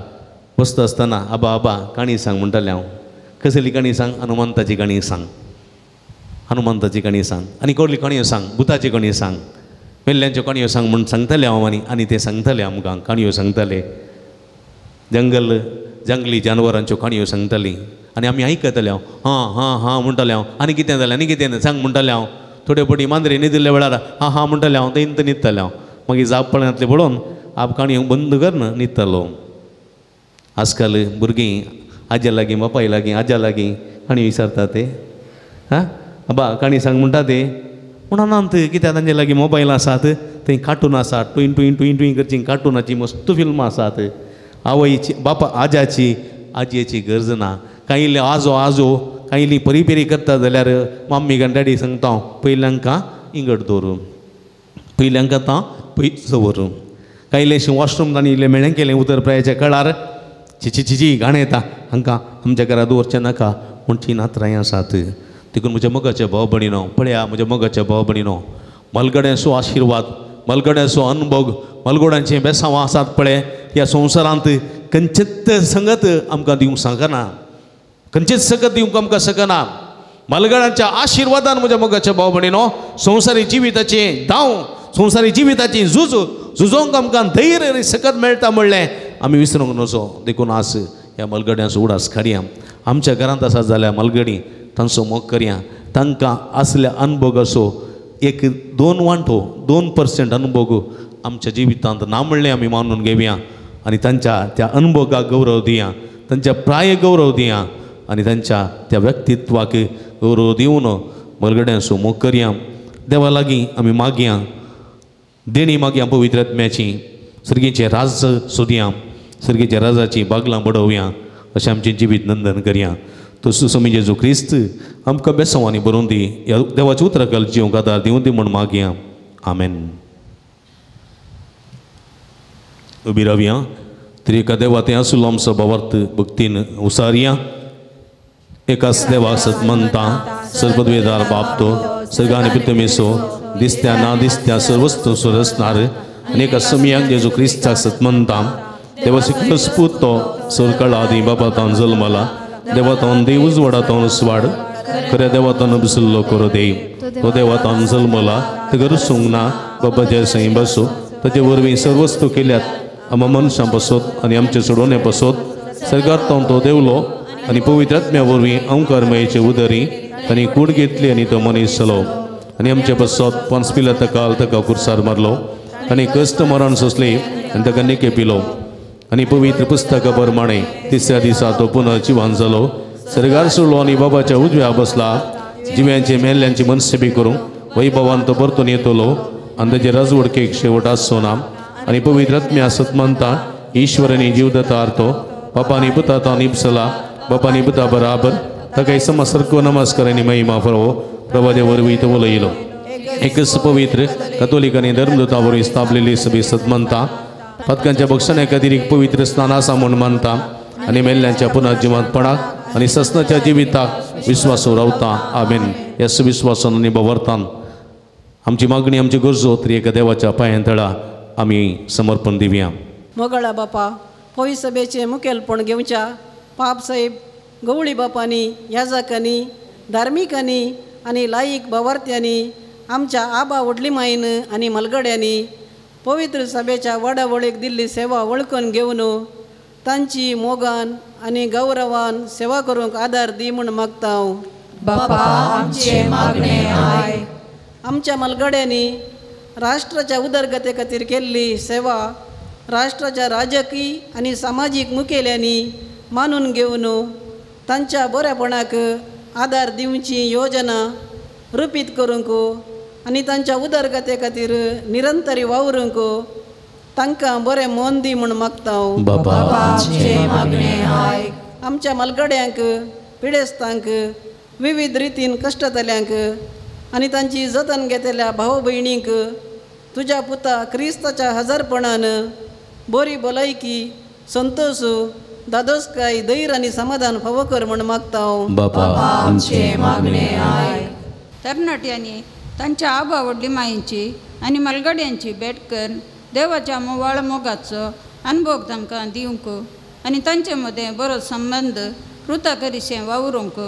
बसता आसतना आबा आबा काणी सांग म्हणटालें हांव. कसली काणी सांग? हनुमंताची काणी सांग, हनुमंताची काणी सांग, आनी कसली काणयो सांग, भुताची काणी सांग, मेल्ल्यांच्यो काणयो सांग म्हूण सांगताले हांव. आनी आनी ते सांगताले आमकां काणयो सांगताले, जंगल जंगली जानवरांच्यो काणयो सांगताली आनी आमी आयकताले. हांव हां हां हां म्हणटालें हांव. आनी कितें जालें आनी कितें सांग म्हणटालें हांव. थोडे फावटी मांद्रे न्हिदिल्ल्या वेळार हां हां म्हणटालें हांव, थंय न्हिदतालें हांव. मागीर जाप पळयनातलें पळोवन आप काणयो बंद करून न्हिदतालो. आजकाल भुरगीं आज्या लागीं बापाय लागीं आज्या लागीं काणी विचारता ते, हां आबा काणी सांग म्हणटा ते, म्हणून कित्याक तांचे लागीं मोबायल आसात, थंय कार्टून आसात, टुईन टुईन टुईन टुईन करचीं कार्टुनाची मस्त फिल्मां आसात. आवयची बापा आज्याची आजयेची गरज ना. कांय इल्ले आजो आजो कांय इल्ली परी पेरी करता जाल्यार मम्मी आनी डॅडी सांगता हांव पयल्यांकां इंगट दवरूं, पयल्यांकां तां पयस दवरूं. कांय इल्लेशें वॉशरूम तांणी इल्लें मेळें केलें उतर प्रायच्या कळार चिची चिची घाण येता, हांकां आमच्या घरा दवरचें नाका म्हणची नातरांय आसात. देखून म्हज्या मोगाच्या भाव भयणीनो पळया, म्हज्या मोगाच्या भाव भयणीनो, मलगड्यांचो आशिर्वाद, मलगड्यांचो अनभोग, मलगोडांचें बेसांव आसात पळय ह्या संवसारांत खंयचेच संगत आमकां दिवंक शकना, खंयचेच संगत दिवंक आमकां शकना. मलगडांच्या आशिर्वादान म्हज्या मोगाच्या भाव भयणीनो संवसारी जिविताचें धांव, संवसारी जिविताची झूज झुजोवंक आमकां धैर्य आनी सकत मेळटा म्हणलें आमी विसरूंक नजो. देखून आज ह्या मलगड्यांचो उडास काडया. आमच्या घरांत आसा जाल्यार मलगडी तांचो मोग करया, तांकां असल्या अनभोगाचो एक 2 वांटो 2% अनभोग आमच्या जिवितांत ना म्हणलें आमी मानून घेवया आनी तांच्या त्या अनभोगाक गौरव दिया, तांच्या प्राय गौरव दिया आनी तांच्या त्या व्यक्तित्वाक गौरव दिवन मलगड्यांचो मोग करया. देवा लागीं आमी मागया, देणी मागया पवित्र आत्म्याची, सर्गीचें राज सोदया, सर्गीच्या राजाची बागलां बडोवया, अशें आमचें जिवीत नंदन करया. तसो स्वामी जेजू क्रिस्त आमकां बेसांवांनी बरोवन दी, ह्या देवाच्या उतराक जिवंक आदार दिवं दी म्हूण मागया. आमेन. उबी रावया, तरी एका देवा तें आसलो आमचो भावार्थ भक्तीन उसारया. एकाच देवा सत मानता, सर्वद्वेदार बाप तो सर्गानी पृथ्वीसो दिसत्या ना दिसत्या सर्वस्तू रचणार आनी एका समियाक जेजू क्रिस्ताक सत मानता. देवाचो एकलोच पूत तो सरकाळ आदी बापातावन जल्मला, देवातावन देव उजवाडातावन उजवाड, खऱ्या देवातावन बसल्लो करो देव, तो देवातावन जल्मला, ताका रुसूंक ना, बाबाच्या सयं बसो, ताचे वरवीं सर्वस्तू केल्यात आमा मनशां पासत आनी आमचे सोडोवणे पासत सर्गांत तो देवलो आनी पवित्र आत्म्या वरवीं अंकार मयेचे उदरी तांणी कूड घेतली आनी तो मनीस जालो आनी आमचे पासत पोन्स पिलाता काल ताका कुर्सार मारलो, तांणी कश्ट मरण सोंसली आनी ताका निके पिलो आनी पवित्र पुस्तका प्रमाणे तिसऱ्या दिसा तो पुनः जिवान जालो, सर्गार सोडलो आनी बाबाच्या उजव्या बसला, जिव्यांचे मेल्ल्यांची मनसेबी करूंक वैभवान तो परतून येतलो आनी ताचे राजवडकेक शेवट आसचो ना. आनी पवित्र आत्म्या सत मानता, ईश्वरानी जीव दता तो बापानी पुता निपसला, बापानी पुता बराबर ताका समा सारको नमस्कार आनी महिमा फळो प्रभाचे वरवीं तो उलयलो. एकच पवित्र कथोलिक आनी धर्मदूता वरवीं स्थापलेली सभे सत मानता, पातकांच्या बक्षण्या खातीर एक पवित्र स्नान आसा म्हूण मानता आनी मेल्ल्यांच्या पुनर्जिवंतपणाक आनी ससनाच्या जिविताक विस्वासो रावता. आमेन. ह्या सुविस्वासान आनी भावार्थान आमची मागणी आमची गरजो तरी एका देवाच्या पांयां तळा आमी समर्पण दिवया. मोगळा बापा पवित्र सभेचें मुखेलपण घेवच्या पापसाहेब गवळी बापांनी, याजकांनी, धार्मिकांनी आनी लायीक भावार्थ्यांनी, आमच्या आबा व्हडली मायन आनी मलगड्यांनी पवित्र सभेच्या वाडावळीक दिल्ली सेवा वळखून घेवन तांची मोगान आनी गौरवान सेवा करूंक आदार दी म्हूण मागता हांव. बापा आमचें मागणें आयक. आमच्या मलगड्यांनी राष्ट्राच्या उदरगते खातीर केल्ली सेवा राष्ट्राच्या राजकीय आनी सामाजीक मुखेल्यांनी मानून घेवन तांच्या बऱ्यापणाक आदार दिवची योजना रुपीत करूंक आनी तांच्या उदरगते खातीर निरंतरी वावरूंक तांकां बरें मन दी म्हूण मागता हांव. बापा आमचें मागणें आयक. आमच्या मलगड्यांक, पिडेस्तांक, विविध रितीन कश्टतल्यांक आनी तांची जतन घेतल्या भाव भयणींक तुज्या पुता क्रिस्ताच्या हजारपणान बरी भलायकी संतोष दादोसकाय धैर्य आनी समाधान फावो कर म्हूण मागता. बापा आमचें मागणें आयक. तरणाट्यांनी तांच्या आबा व्हडली मायेची आनी मालगड्यांची भेट करून देवाच्या मोवाळ मोगाचो अनुभव तांकां दिवंक आनी तांचे मदें बरो संबंद कृता करीशें वावरूंक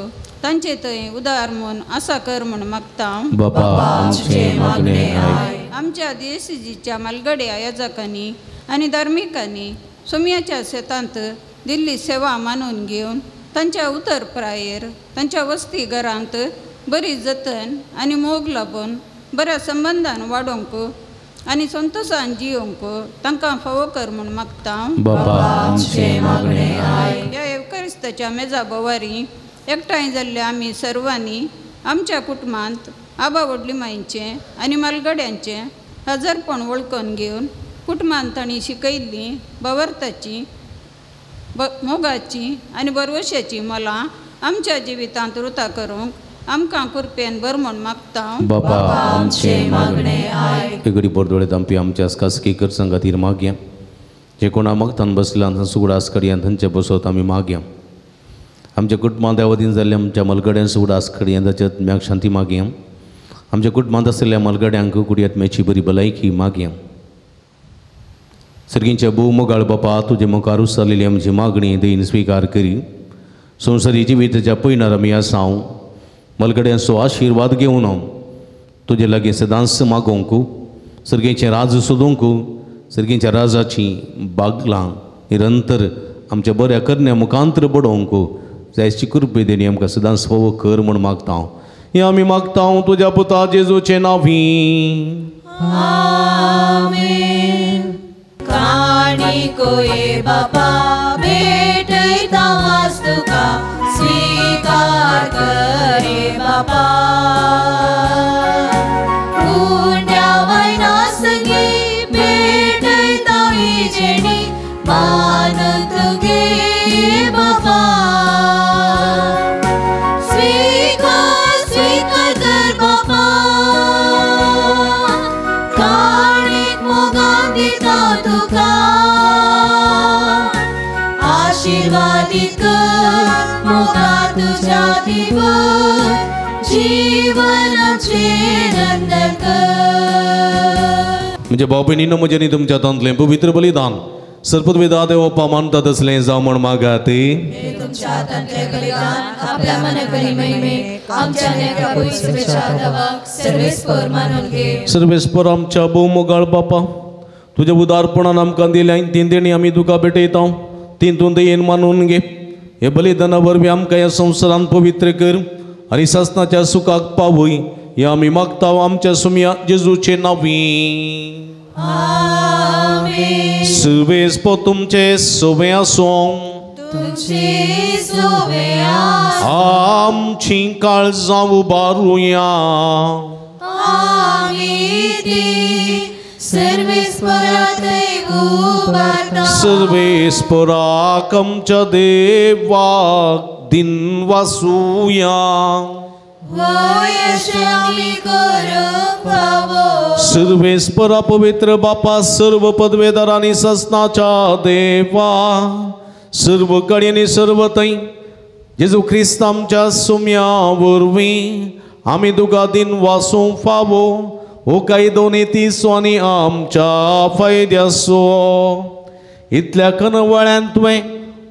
तांचे थंय उदार म्हूण आसा कर म्हूण मागता. बापा आमचें मागणें आयक. आमच्या देसीजीच्या मालगड्या याजकांनी आनी धार्मिकांनी सोम्याच्या शेतांत दिल्ली सेवा मानून घेवन तांच्या उतर प्रायेर तांच्या वस्ती घरांत बरी जतन आनी मोग लाबून बऱ्या संबंदान वाडोवंक आनी संतोशान जियोवंक तांकां फावो कर म्हूण मागता. बापा आमचें मागणें आयक. ह्या एवकारिस्ताच्या मेजा बोवारी एकठांय जाल्ल्या आमी सर्वांनी आमच्या कुटुंबांत आबा व्हडली मायेचें आनी मालगड्यांचें हजारपण वळखून घेवन कुटुंबांत तांणी शिकयल्ली बवर्थाची मोगाची आनी बरवशाची मोलां आमच्या जिवितांत रुता करूंक आमकां कृपेन बर म्हूण मागता. बापा आमचें मागणें आयक. घडी बोरदोळे दामपी आमच्या खासगी गरजां खातीर मागया. जे कोणा मागतान बसला सुगडास करया थंयचे बसत आमी मागया. आमच्या कुटुंबांत देवादीन जाल्ल्या आमच्या मलगड्यां सुगडास करया ताच्या आत्म्याक शांती मागया. आमच्या कुटुंबांत आशिल्ल्या मलगड्यांक कुडी आत्म्याची बरी भलायकी मागया. सर्गींच्या भोव मोगाळ बापा तुजे मुखार उसारलेली आमची मागणी दयेन स्विकार करी. संवसारी जिविताच्या पयणार आमी आसा मलगड्यांचो आशिर्वाद घेवन तुजे लागीं सदांच मागोवंक सर्गेचें राज सोदूंक सर्गेच्या राजाची बागलां निरंतर आमच्या बऱ्या करण्या मुखांतर बडोवंक जायची कृपे देणी आमकां सदांच फावो कर म्हूण मागता. हें आमी मागता तुज्या पुता जेजूचें नांवी. आमेन. काणकोये बापा भेटयता तुका स्वीकार करे बापा. उंड्या वयनासंगी भेटयता विजेणी मानत गे बापा. स्वीकार स्वीकार कर बापा काणीक मोगान दिता तुका आशीर्वादीत कर मोगा तुझ्या दिवर जीवन आमचें नंदन कर. म्हणजे भाव भयणीनो म्हजें न्ही तुमच्या हातांतलें पवित्र बलिदान सर्पवेदा देवपा मानता तसलें जावं म्हण मागात. तुमच्या हातांतलें बलिदान आपल्या मनाकरी महिमेक आमच्या देवाक सर्वेस्पर मानून घे. सर्वेस्पर आमच्या भोव मोगाळ बापा तुज्या उदारपणान आमकां दिल्या तीन देणी आमी तुका भेटयता तीन दयेन मानून घे. हे बलिदाना वरवीं आमकां ह्या संवसारांत पवित्र कर आनी सासणाच्या सुखाक पावय हे आमी मागता आमच्या सुमया जेजूचे नांवी. आमेन. सर्वेस्पर तुमचे सोबे आसूं. तुमचे सोबे आसूं. आमची काळजां उबारुया. आमी ती सर्वेस्पराक उबारता. सर्वेस्पराक आमच्या देवाक दिन वासूया. सर्वेस्परा पवित्र बापा सर्व पदवेदार आनी ससनाच्या देवा सर्व कडेन सर्व थंय जेजू क्रिस्त आमच्या सुम्या वरवीं आमी तुका दिन वासूंक फावो हो कायदो नीतीचो आनी आमच्या फायद्याचो. इतल्या कनवळ्यान तुवें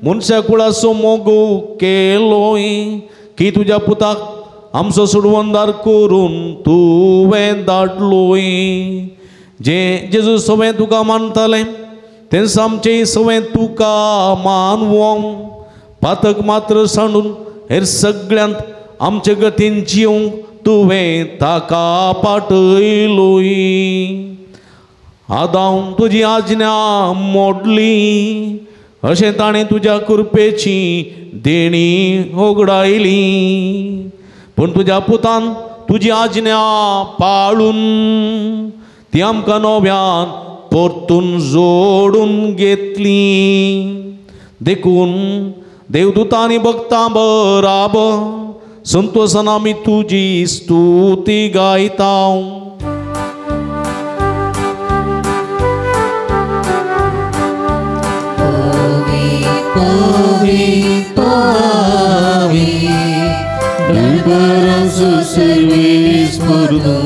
मनशा कुळाचो मोगू केलोय की तुज्या पुताक आमचो सोडवणदार करून तुवें धाडलोय. जे जेजू सवें तुका मानतालें तेंच आमचें सवें तुका मानवोंक पातक मात्र सांडून हेर सगळ्यांत आमचे गतीन जिवंक तुवें ताका पाटयलोय. आदांव तुजी आज्ञा मोडली अशें ताणें तुज्या कृपेची देणी होगडायली पूण तुज्या पुतान तुजी आज्ञा पाळून ती आमकां नव्यान परतून जोडून घेतली. देखून देवदूतांनी भक्तां बराबर संतोषान आमी तुजी स्तुती गायता. आमी पावी दरबाराचो सर्वीस पुरतो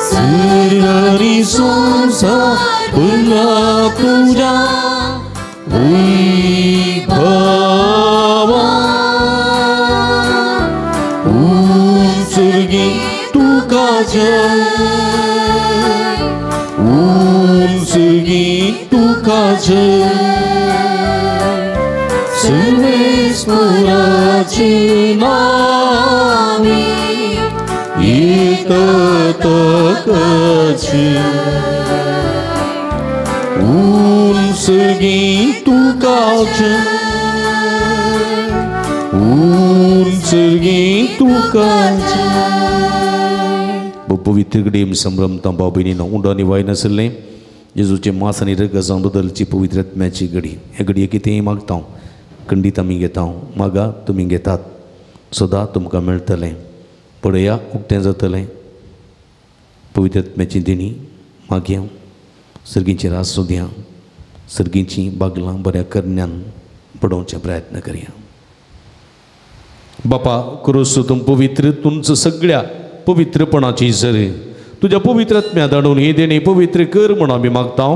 सर्गारी संसार पुरला तुझ्या वैभवा उंचगी तुका जय उंचगी तुका जय सर्वेस्पराचे नामी एकताचे उंचगी तुका जय उंचगी तुका जय. पवित्र कडेन संभ्रमता भाव भयणीनो उंडो आनी वाय नासलें जेजूचे मास आनी रगत बदलची पवित्र आत्म्याची घडी. हे घडये कितेंय मागता खंडीत आमी घेता मागा तुमी घेतात सदां तुमकां मेळटलें. पळया उक्तें जातलें. पवित्र आत्म्याची देणी मागया सर्गींची रास सोदया सर्गींची बागलां बऱ्या करण्यान पडोवचे प्रयत्न करया. बापा क्रोस तुम पवित्र तुमचं सगळ्या पवित्रपणाची जर तुज्या पवित्र आत्म्या धाडून ही देणी पवित्र कर म्हूण आमी मागता.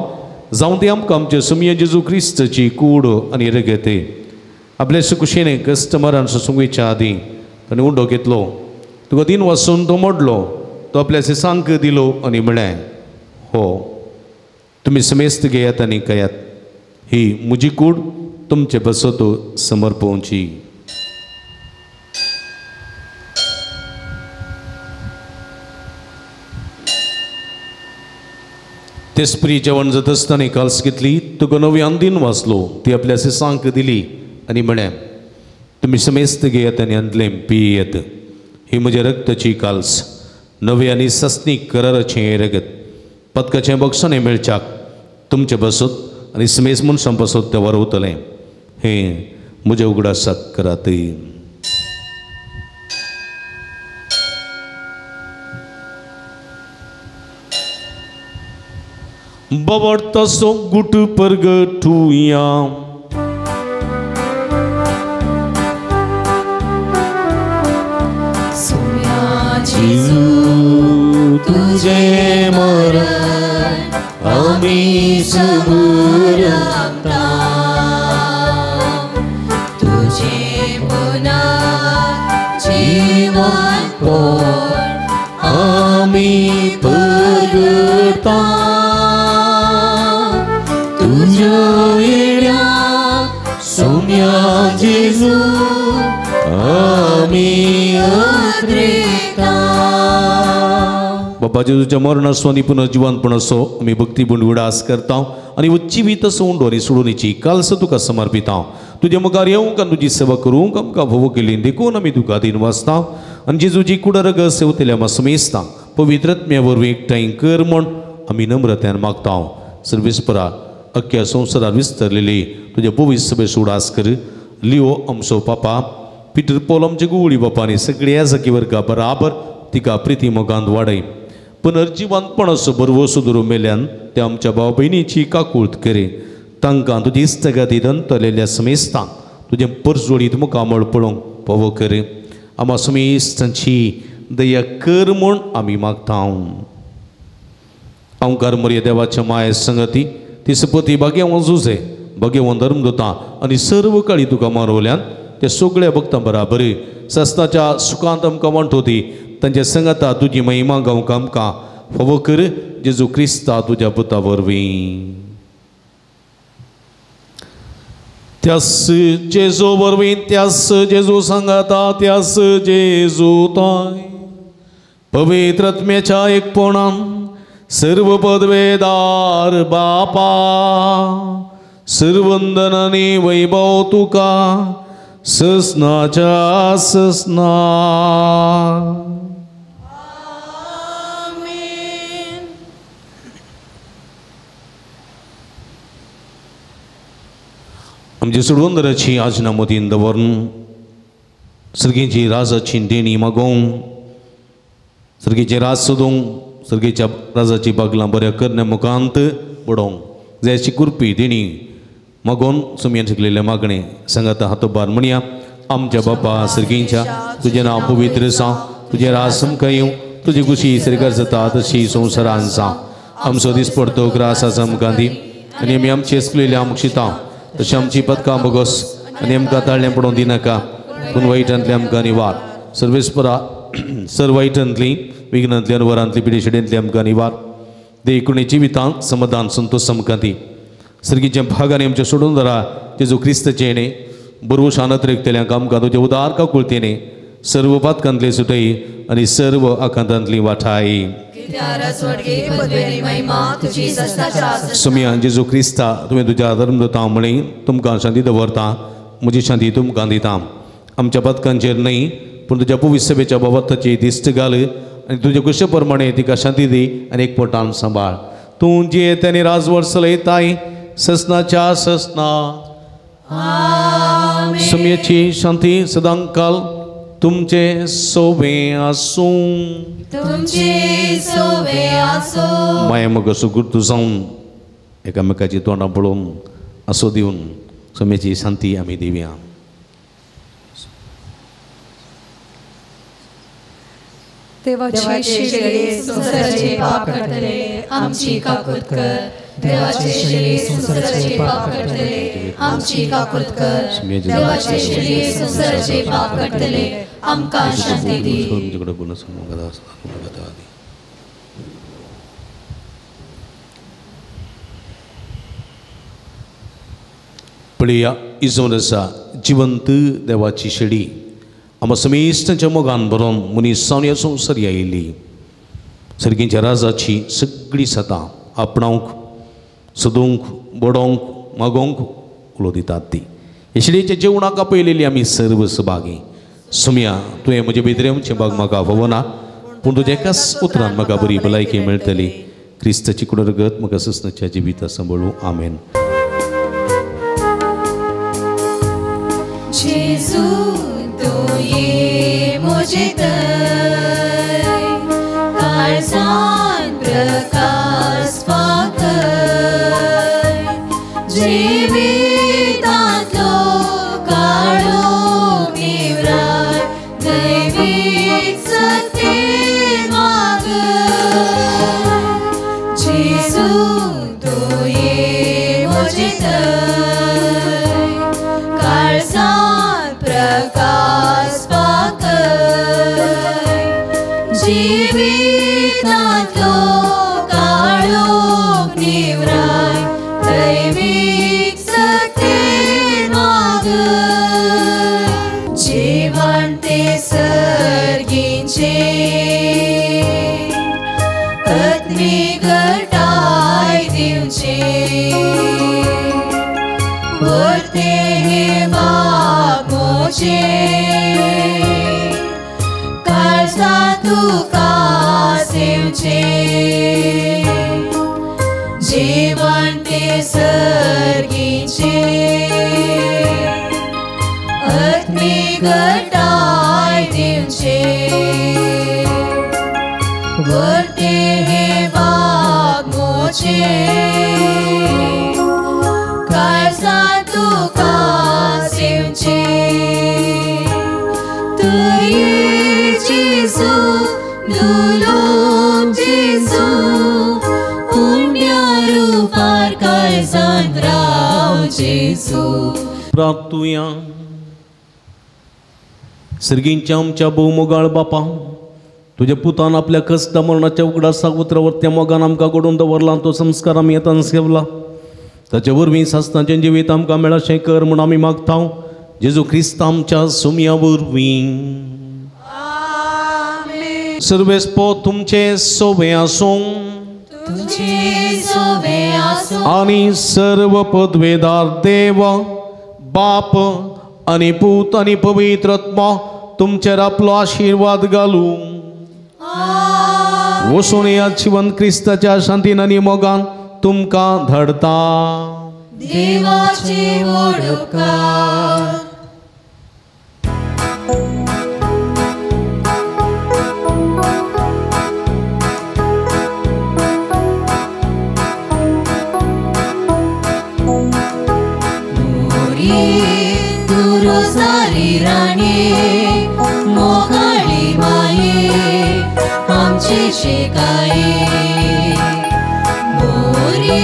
जावं ती आमकां आमचे सुमये जेजू क्रिस्ताची कूड आनी रगत. आपल्या सुकुशेने कस्टमरान सुसुंगेच्या आदीं ताणें उंडो घेतलो तुका दिन वासून तो मोडलो तो आपल्या सांक दिलो आनी म्हळें हो तुमी समेस्त घेयात आनी खायात ही म्हजी कूड तुमचे बसत समर्पोवची. तेसपरी जेवण जाता आसतना काल्स घेतली तुका नवी अंदीन वाचलो ती आपल्या सांक दिली आनी म्हळें तुमी समेस्त घेयात आनी अंदलें पियेत ही म्हज्या रक्ताची काल्स नवे आनी सस्नीक कराराचें हें रगत पदकाचें बक्षाणें मेळच्याक तुमचे बसत आनी समेस्त मनशां बसत तें वरवतलें हें म्हज्या उगडासाक करात. बाबडतासो गुट परगटुया जेजू तुझे मरण आमी समरता तुझे पुनर्जीवन पण आमी परगटा तुझ्या येण्या सोम्या जेजू आमी अद्रेता. बाबा जेजूच्या मरणाचो आनी पुनर्जिवनपण असो आमी भक्ती बूंड उडास करता आनी जिवीत असो उंडो आनी सोडूनीची कालस तुका समर्पिता. तुज्या मुखार येवंक आनी तुजी सेवा करूंक आमकां भोव केली देखून आमी तुका दिन वाचता आनी जेजूची कुडरग सेवतल्या आमकां समेस्ता पवित्र आत्म्या वरवीं एकठांय कर म्हूण आमी नम्रतायेन मागता. सर्वेस्परा अख्ख्या संवसारार विस्तरलेली तुज्या पवित्र सभेचो उडास कर. लिओ आमचो पापा पिटर पॉल आमचे गुवळी बापा आनी सगळ्या जागी वर्गा बराबर तिका प्रिती मोगांत वाडय. पुनर्जिवंतपण असो बरवसो धरून मेल्यान ते आमच्या भाव भयणीची काकूळत करे. तांकां तुजी इस्तगाती दंतलेल्या समेस्तांक तुजें परजोडीत मुखामळ पळोवंक पावो करे. आमा समेस्तांची दया कर म्हूण आमी मागता. अंकार मरिया देवाच्या माये संगती ती सपती भाग्यवान जुजे भाग्यवान धर्मदूतां आनी सर्व काळी तुका मारवल्यान ते सगळ्या भक्तां बराबर सस्ताच्या सुखांत आमकां वांटोती तांच्या संगता तुजी महिमा गावंक आमकां फावो कर जेजू क्रिस्ता तुज्या पुता वरवीं. त्यास जेजू वरवीं त्यास जेजू सांगाता त्यास जेजू ताय पवित्र आत्म्याच्या एकपणान सर्व पदवेदार बापा सर्वंदनानी वैभव तुका ससनाच्या ससना. आमचे सोडवंदराची आजना मतीन दवरून सर्गीची राजाची देणी मागोवंक सर्गीचे राज सोदूंक सर्गीच्या राजाची बागलां बऱ्या करण्या मुखांत बडोवंक जायची कुरपी देणी मागोन सुमयान शिकलेलें मागणें सांगाता हातोबार म्हणया. आमच्या बापा सर्गींच्या तुजें नांव पवित्र जावं, तुजें राज आमकां येवं, तुजी खुशी सरकार जाता तशी संवसारान जावं. आमचो दीस पडतो ग्रास आज आमकां दी आनी आमी आमची एसकलेली आमकां शिता तशें आमची पदकां बोगस आनी आमकां ताळ्ळें पडोवन दिनाका, पूण वायटांतलें आमकां निवार. सर्वेस्परा सर वायटांतली विघ्नांतली अनवरांतली पिडेशेडेंतली आमकां निवार. देखून जिवितांत समाधान संतोश आमकां दी. सर्गीच्या भागांनी आमच्या सोडून धरा जेजू क्रिस्ताचें येणें बरवू शानत रेखतल्यांक आमकां तुज्या उदार काकुळतेने सर्व पातकांतली सुटई आनी सर्व आकांतांतली वाठाई. सुमया जेजू क्रिस्ता तुवें तुज्या धर्मदूतां म्हळी तुमकां शांती दवरता, म्हजी शांती तुमकां दिता. आमच्या पदकांचेर न्हय पूण तुज्या पवित्र सभेच्या बाबताची दिश्ट घाल आनी तुज्या कुशे प्रमाणे तिका शांती दी आनी एक पोटान सांबाळ. तूं जियेत आनी राजवट चलयताय ससनाच्या ससना. सुमयेची शांती सदांकाल तुमचे सोबे आसूं. तुमचे सोबे आसूं. माया मग सुगुर्तू जावन एकामेकाची तोंडां पळोवन आसो दिवन सुमयेची शांती आमी दिवया. देवाचे शिले संवसाराचे पाप काडटले आमची काकूत कर. देवाचे शिले संवसाराचे पाप काडटले आमची काकूत कर. देवाचे शिले संवसाराचे पाप काडटले आमकां शांती दी. पळया इजोन आसा जिवंत देवाची शेडी आमकां समेस्तांच्या मोगान भरोन मनीस जावन ह्या संवसार आयिल्ली. सर्गींच्या राजाची सगळी सतां आपणावंक सोदूंक बडोवंक मागोवंक उलो दितात ती. हे शेडयेच्या जेवणाक आपयलेली आमी सर्व सभागी. सुमया तुवें म्हजे भितर येवचें बाग म्हाका फावना, पूण तुज्या एकाच उतरान म्हाका बरी भलायकी मेळटली. क्रिस्ताची कुडरगत म्हाका ससनाच्या जिविता सांबाळूं. आमेन. जेजू तूं ये म्हजे थंय काळजान प्रकाश फांकय, जिवितांतलो काळोख निवराय दैवीक सत्तेन वागय. जेजू तूं ये म्हजे थंय काळजान प्रकाश फांकय, जिवितांतलो काळोख निवराय दैवीक सत्तेन वागय. जिवन तें सर्गींचें आत्मीक घटाय दिवचें, वर्तें हें बाग म्हजें काळजां तुका सेवचें. जिवन तें सर्गींचें आत्मीक घटाय दिवचें, वर्तें हें बाग म्हजें काळजां तुका सेवचें. तूं ये जेजू दुलोब जेजू उण्या रुपार काळजांत राव जेजू. प्राप्तुया. सर्गींच्या आमच्या भोवमोगाळ बापा, तुज्या पुतान आपल्या कश्टा मरणाच्या उगडासाक उतरावर त्या मोगान आमकां घडोवन दवरला, तो संस्कार आमी येतान सेवला. ताचे वरवीं सासणाचें जिवीत आमकां मेळशें कर म्हूण आमी मागता जेजू क्रिस्त आमच्या सुमया वरवीं. सर्वेस्पो तुमचे सोबे आसूं आनी सर्व पदवेदार देव बाप आनी पूत आनी पवित्र आत्मा तुमचेर आपलो आशिर्वाद घालूं. वचून ह्या जिवन क्रिस्ताच्या शांतीन आनी मोगान तुमकां धाडता. देवाचे व्हड उपकार. आमचे शिकाये मोरे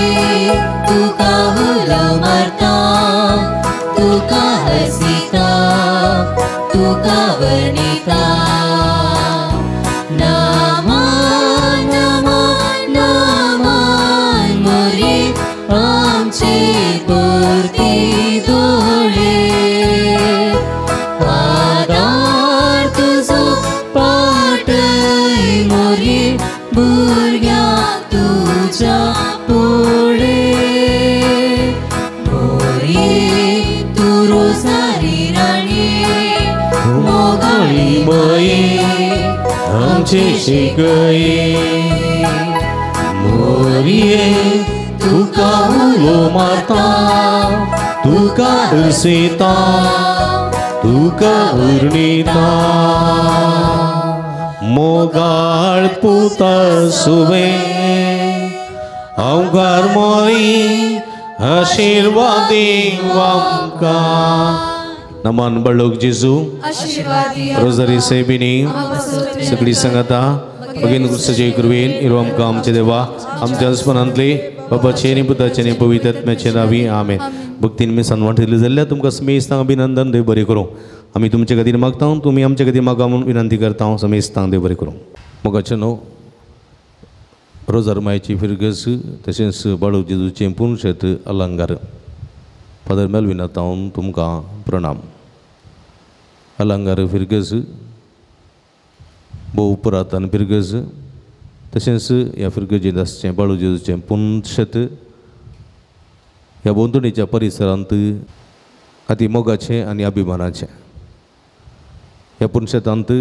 तुका उलो मारता तुका हसिता तुका वर्णिता नमा नमा नमा मोरे आमचे पुरती दोळे आदार तुजो पाटय मोरे भुरग्यांक तुज्या पुळे मोरे तूं रोजारी राणी मोगाळी माये आमचे शिकये मोरये तुका उलो मारता तुका हसयता तुका उर्णिता मोगाळ पुता सुवे अवघार मोरी आशिर्वाद आमकां. नमन बळोक जेजू रोजारी सेबिनी सगळी संगता भगिनी क्रिस्ताचे कृपेन इरो आमकां आमचे देवा आमच्या स्मरणांतले बाबाचे आनी पुताचे आनी पवित्र आत्म्याचे नांवी आमेन. भक्तीन मी सन्मान ठेवले जाल्यार तुमकां समेस्तांक अभिनंदन देव बरें करूं. आमी तुमचे खातीर मागता तुमी आमचे खातीर मागा म्हूण विनंती करता. समेस्तांक देव बरें करूं. मोगाचें न्हू रोजार मायची फिरगस तशेंच बाळू जेजूचें पुनशेत अलंकार फादर मेलविना तावन तुमकां प्रणाम. अलंकार फिरगस भोव पुरातन फिरगज तशेंच ह्या फिरगजेंत आसचें बाळू जेजूचें पुनशेत ह्या भोंवतणीच्या परिसरांत अती मोगाचें आनी अभिमानाचें. ह्या पुनशेतांत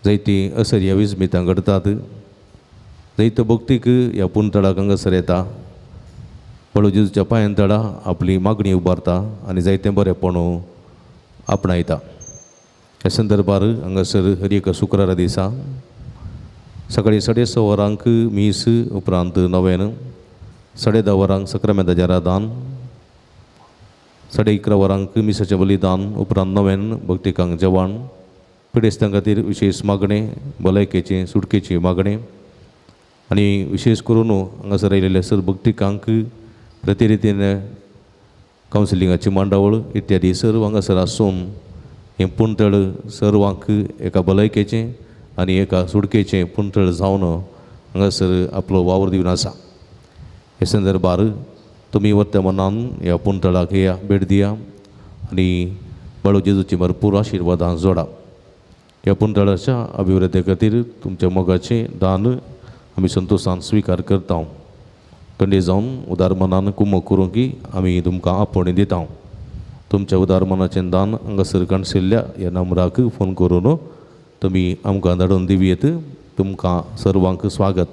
जायतीं असर्या विस्मितां घडटात. जायतो भक्तीक ह्या पुनतळाक हांगासर येता बाळू जेजूच्या पांयां तळा आपली मागणी उबारता आनी जायतें बरेंपण आपणायता. ह्या संदर्भार हांगासर हर एका शुक्रारा दिसा सकाळीं 6:30 वरांक मीस उपरांत नव्यान 10:30 वरांक सक्रामेंताचें आराधन 11:30 वरांक मिसाचें बलिदान उपरांत नव्यान भक्तिकांक जेवण पिडेस्तां खातीर विशेश मागणें भलायकेचें सुटकेचें मागणें आनी विशेश करून हांगासर आयिल्ल्या सर भक्तिकांक प्रतिरितीन कावन्सिलिंगाची मांडावळ इत्यादी सर्व हांगासर आसून हें पुणतळ सर्वांक एका भलायकेचें आनी एका सुटकेचें पुणतळ जावन हांगासर आपलो वावर दिवन आसा. हे संदर्भार तुमी वत्या मनान ह्या पुणतळाक या भेट दिया आनी बाळू जेजूची भरपूर आशिर्वादां जोडा. ह्या पुणतळाच्या अभिवृद्धी खातीर तुमच्या मोगाचें दान आमी संतोशान स्विकार करता. कंडे जावन उदार मनान कुमक करूंक की आमी तुमकां आपोवणें दिता. तुमच्या उदार मनाचें दान हांगासर काणशिल्ल्या ह्या नंबराक फोन करून तुमी आमकां धाडून दिवयेत. तुमकां सर्वांक स्वागत.